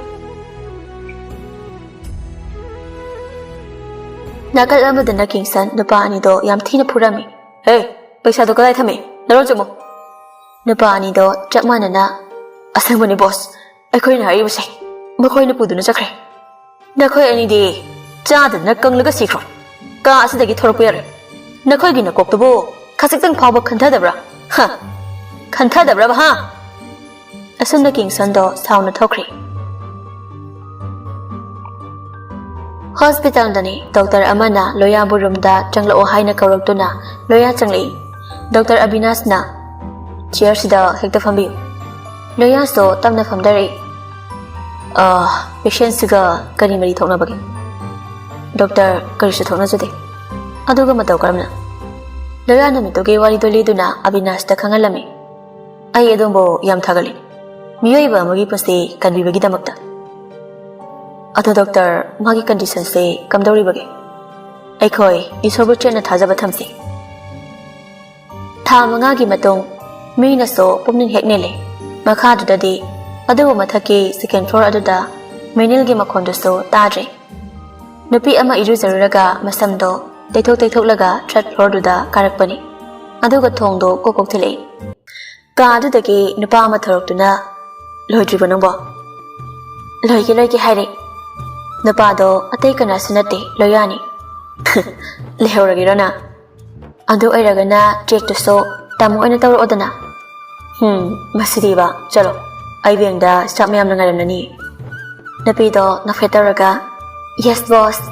ꯅꯥꯀꯜ ꯑꯃꯗꯅ ꯀꯤꯡꯁꯟ ꯅꯨꯄꯥ ꯑꯅꯤꯗꯣ ꯌꯥꯝ ꯊꯤꯅ ꯐꯨꯔꯝꯃꯤ꯫ "ꯍꯦ, ꯄꯩꯁꯥꯗꯣ ꯀꯗꯥꯏ ꯊꯝꯃꯤ? ꯅꯔꯣꯟ ꯆꯨꯝꯃꯨ!" ꯅꯨꯄꯥ ꯑꯅꯤꯗꯣ ꯆꯞ ꯃꯥꯟꯅꯅ, "ꯑꯁꯦꯡꯕꯅꯤ ꯕꯣꯁ, ꯑꯩꯈꯣꯏꯅ ꯍꯥꯏꯔꯤꯕꯁꯦ ꯃꯈꯣꯏꯅ ꯄꯨꯗꯨꯅ ꯆꯠꯈ꯭ꯔꯦ꯫ ꯅꯈꯣꯏ ꯑꯅꯤꯗꯤ ꯆꯥꯗꯗꯅ ꯀꯪꯂꯒ ꯁꯤꯈ꯭ꯔꯣ꯫ ꯀꯥ ꯑꯁꯤꯗꯒꯤ ꯊꯣꯔꯛꯄ ꯌꯥꯔꯣꯏ꯫ ꯅꯈꯣꯏꯒꯤ ꯅꯀꯣꯛꯇꯨꯕꯨ ꯈꯖꯤꯛꯇꯪ ꯐꯥꯎꯕ ꯈꯟꯊꯗꯕ꯭ꯔꯥ? ꯍ? ꯈꯟꯊꯗꯕ꯭ꯔꯕ, ꯍꯥ?" ꯑꯁꯨꯝꯅ ꯀꯤꯡꯁꯟꯗꯣ ꯁꯥꯎꯅ ꯊꯣꯛꯈ꯭ꯔꯦ꯫ ꯍꯣꯁꯄꯤꯇꯥꯜꯗꯅꯤ꯫ ꯗꯣꯛꯇꯔ ꯑꯃꯅ ꯂꯣꯌꯥꯕꯨ ꯔꯨꯝꯗ ꯆꯪꯂꯛꯑꯣ ꯍꯥꯏꯅ ꯀꯧꯔꯛꯇꯨꯅ ꯂꯣꯌꯥ ꯆꯪꯂꯛꯏ꯫ ꯗꯣꯛꯇꯔ ꯑꯕꯤꯅꯥꯁꯅ, ꯆꯤꯌꯔꯁꯤꯗ ꯍꯦꯛꯇ ꯐꯝꯕꯤꯌꯨ꯫ ꯂꯣꯌꯥꯁꯇꯣ ꯇꯞꯅ ꯐꯝꯊꯔꯛꯏ꯫ "ꯑꯥ, ꯄꯦꯁꯦꯟꯁꯤꯒ ꯀꯔꯤ ꯃꯔꯤ ꯊꯣꯛꯅꯕꯒꯦ?" "ꯗꯣꯛꯇꯔ, ꯀꯔꯤꯁꯨ ꯊꯣꯛꯅꯖꯗꯦ꯫ ꯑꯗꯨꯒ ꯃꯇꯧ ꯀꯔꯝꯅ?" ꯂꯣꯌꯥ ꯅꯨꯃꯤꯠꯇꯨꯒꯤ ꯋꯥꯔꯤꯗꯣ ꯂꯤꯗꯨꯅ ꯑꯕꯤꯅꯥꯁꯇ ꯈꯪꯍꯜꯂꯝꯃꯤ꯫ "ꯑꯩ ꯑꯗꯣꯝꯕꯨ ꯌꯥꯝ ꯊꯥꯒꯠꯂꯤ, ꯃꯤꯑꯣꯏꯕ ꯑꯃꯒꯤ ꯄꯨꯟꯁꯤ ꯀꯟꯕꯤꯕꯒꯤꯗꯃꯛꯇ꯫ ꯑꯗꯣ ꯗꯣꯛꯇꯔ, ꯃꯥꯒꯤ ꯀꯟꯗꯤꯁꯟꯁꯦ ꯀꯝꯗꯧꯔꯤꯕꯒꯦ? ꯑꯩꯈꯣꯏ ꯏꯁꯣꯔꯕꯨ ꯆꯦꯠꯅ ꯊꯥꯖꯕ ꯊꯝꯁꯤ꯫ ꯊꯥ ꯃꯉꯥꯒꯤ ꯃꯇꯨꯡ ꯃꯤꯅꯁꯨ ꯄꯨꯛꯅꯤꯡ ꯍꯦꯛ ꯅꯤꯜꯂꯤ꯫ ꯃꯈꯥꯗꯨꯗꯗꯤ ꯑꯗꯨꯕꯨ ꯃꯊꯛꯀꯤ ꯁꯦꯀꯦꯟ ꯐ꯭ꯂꯣꯔ ꯑꯗꯨꯗ ꯃꯤꯅꯤꯜꯒꯤ ꯃꯈꯣꯟꯗꯨꯁꯨ ꯇꯥꯗ꯭ꯔꯦ꯫ ꯅꯨꯄꯤ ꯑꯃ ꯏꯔꯨꯖꯔꯨꯔꯒ ꯃꯁꯝꯗꯣ ꯇꯩꯊꯣꯛ ꯇꯩꯊꯣꯛꯂꯒ ꯊꯥꯔꯠ ꯐ꯭ꯂꯣꯔꯗꯨꯗ ꯀꯥꯔꯛꯄꯅꯤ꯫ ꯑꯗꯨꯒ ꯊꯣꯡꯗꯣ ꯀꯣꯛ ꯀꯣꯛ ꯊꯤꯜꯂꯛꯏ꯫ ꯀꯥ ꯑꯗꯨꯗꯒꯤ ꯅꯨꯄꯥ ꯑꯃ ꯊꯣꯔꯛꯇꯨꯅ, "ꯂꯣꯏꯗ꯭ꯔꯤꯕꯣ ꯅꯪꯕꯣ?" "ꯂꯣꯏꯒꯦ ꯂꯣꯏꯒꯦ ꯍꯥꯏꯔꯦ꯫ ꯅꯨꯄꯥꯗꯣ ꯑꯇꯩ ꯀꯅꯥꯁꯨ ꯅꯠꯇꯦ, ꯂꯣꯌꯥꯅꯤ꯫" "ꯂꯩꯍꯧꯔꯒꯦꯔꯣ ꯅꯪ? ꯑꯗꯨ ꯑꯣꯏꯔꯒꯅ ꯆꯦꯛꯇꯨꯁꯨ ꯇꯥꯃꯣ ꯑꯣꯏꯅ ꯇꯧꯔꯛꯑꯣꯗꯅ꯫" "ꯍꯝ, ꯃꯁꯤꯗꯤꯕ, ꯆꯠꯂꯣ, ꯑꯩ ꯕꯦꯡꯗ ꯁ꯭ꯇꯥꯐ ꯃꯌꯥꯝꯅ ꯉꯥꯏꯔꯝꯂꯅꯤ꯫" ꯅꯨꯄꯤꯗꯣ ꯅꯣꯛꯐꯦꯠ ꯇꯧꯔꯒ, "ꯌꯦꯁ ꯕꯣꯁ,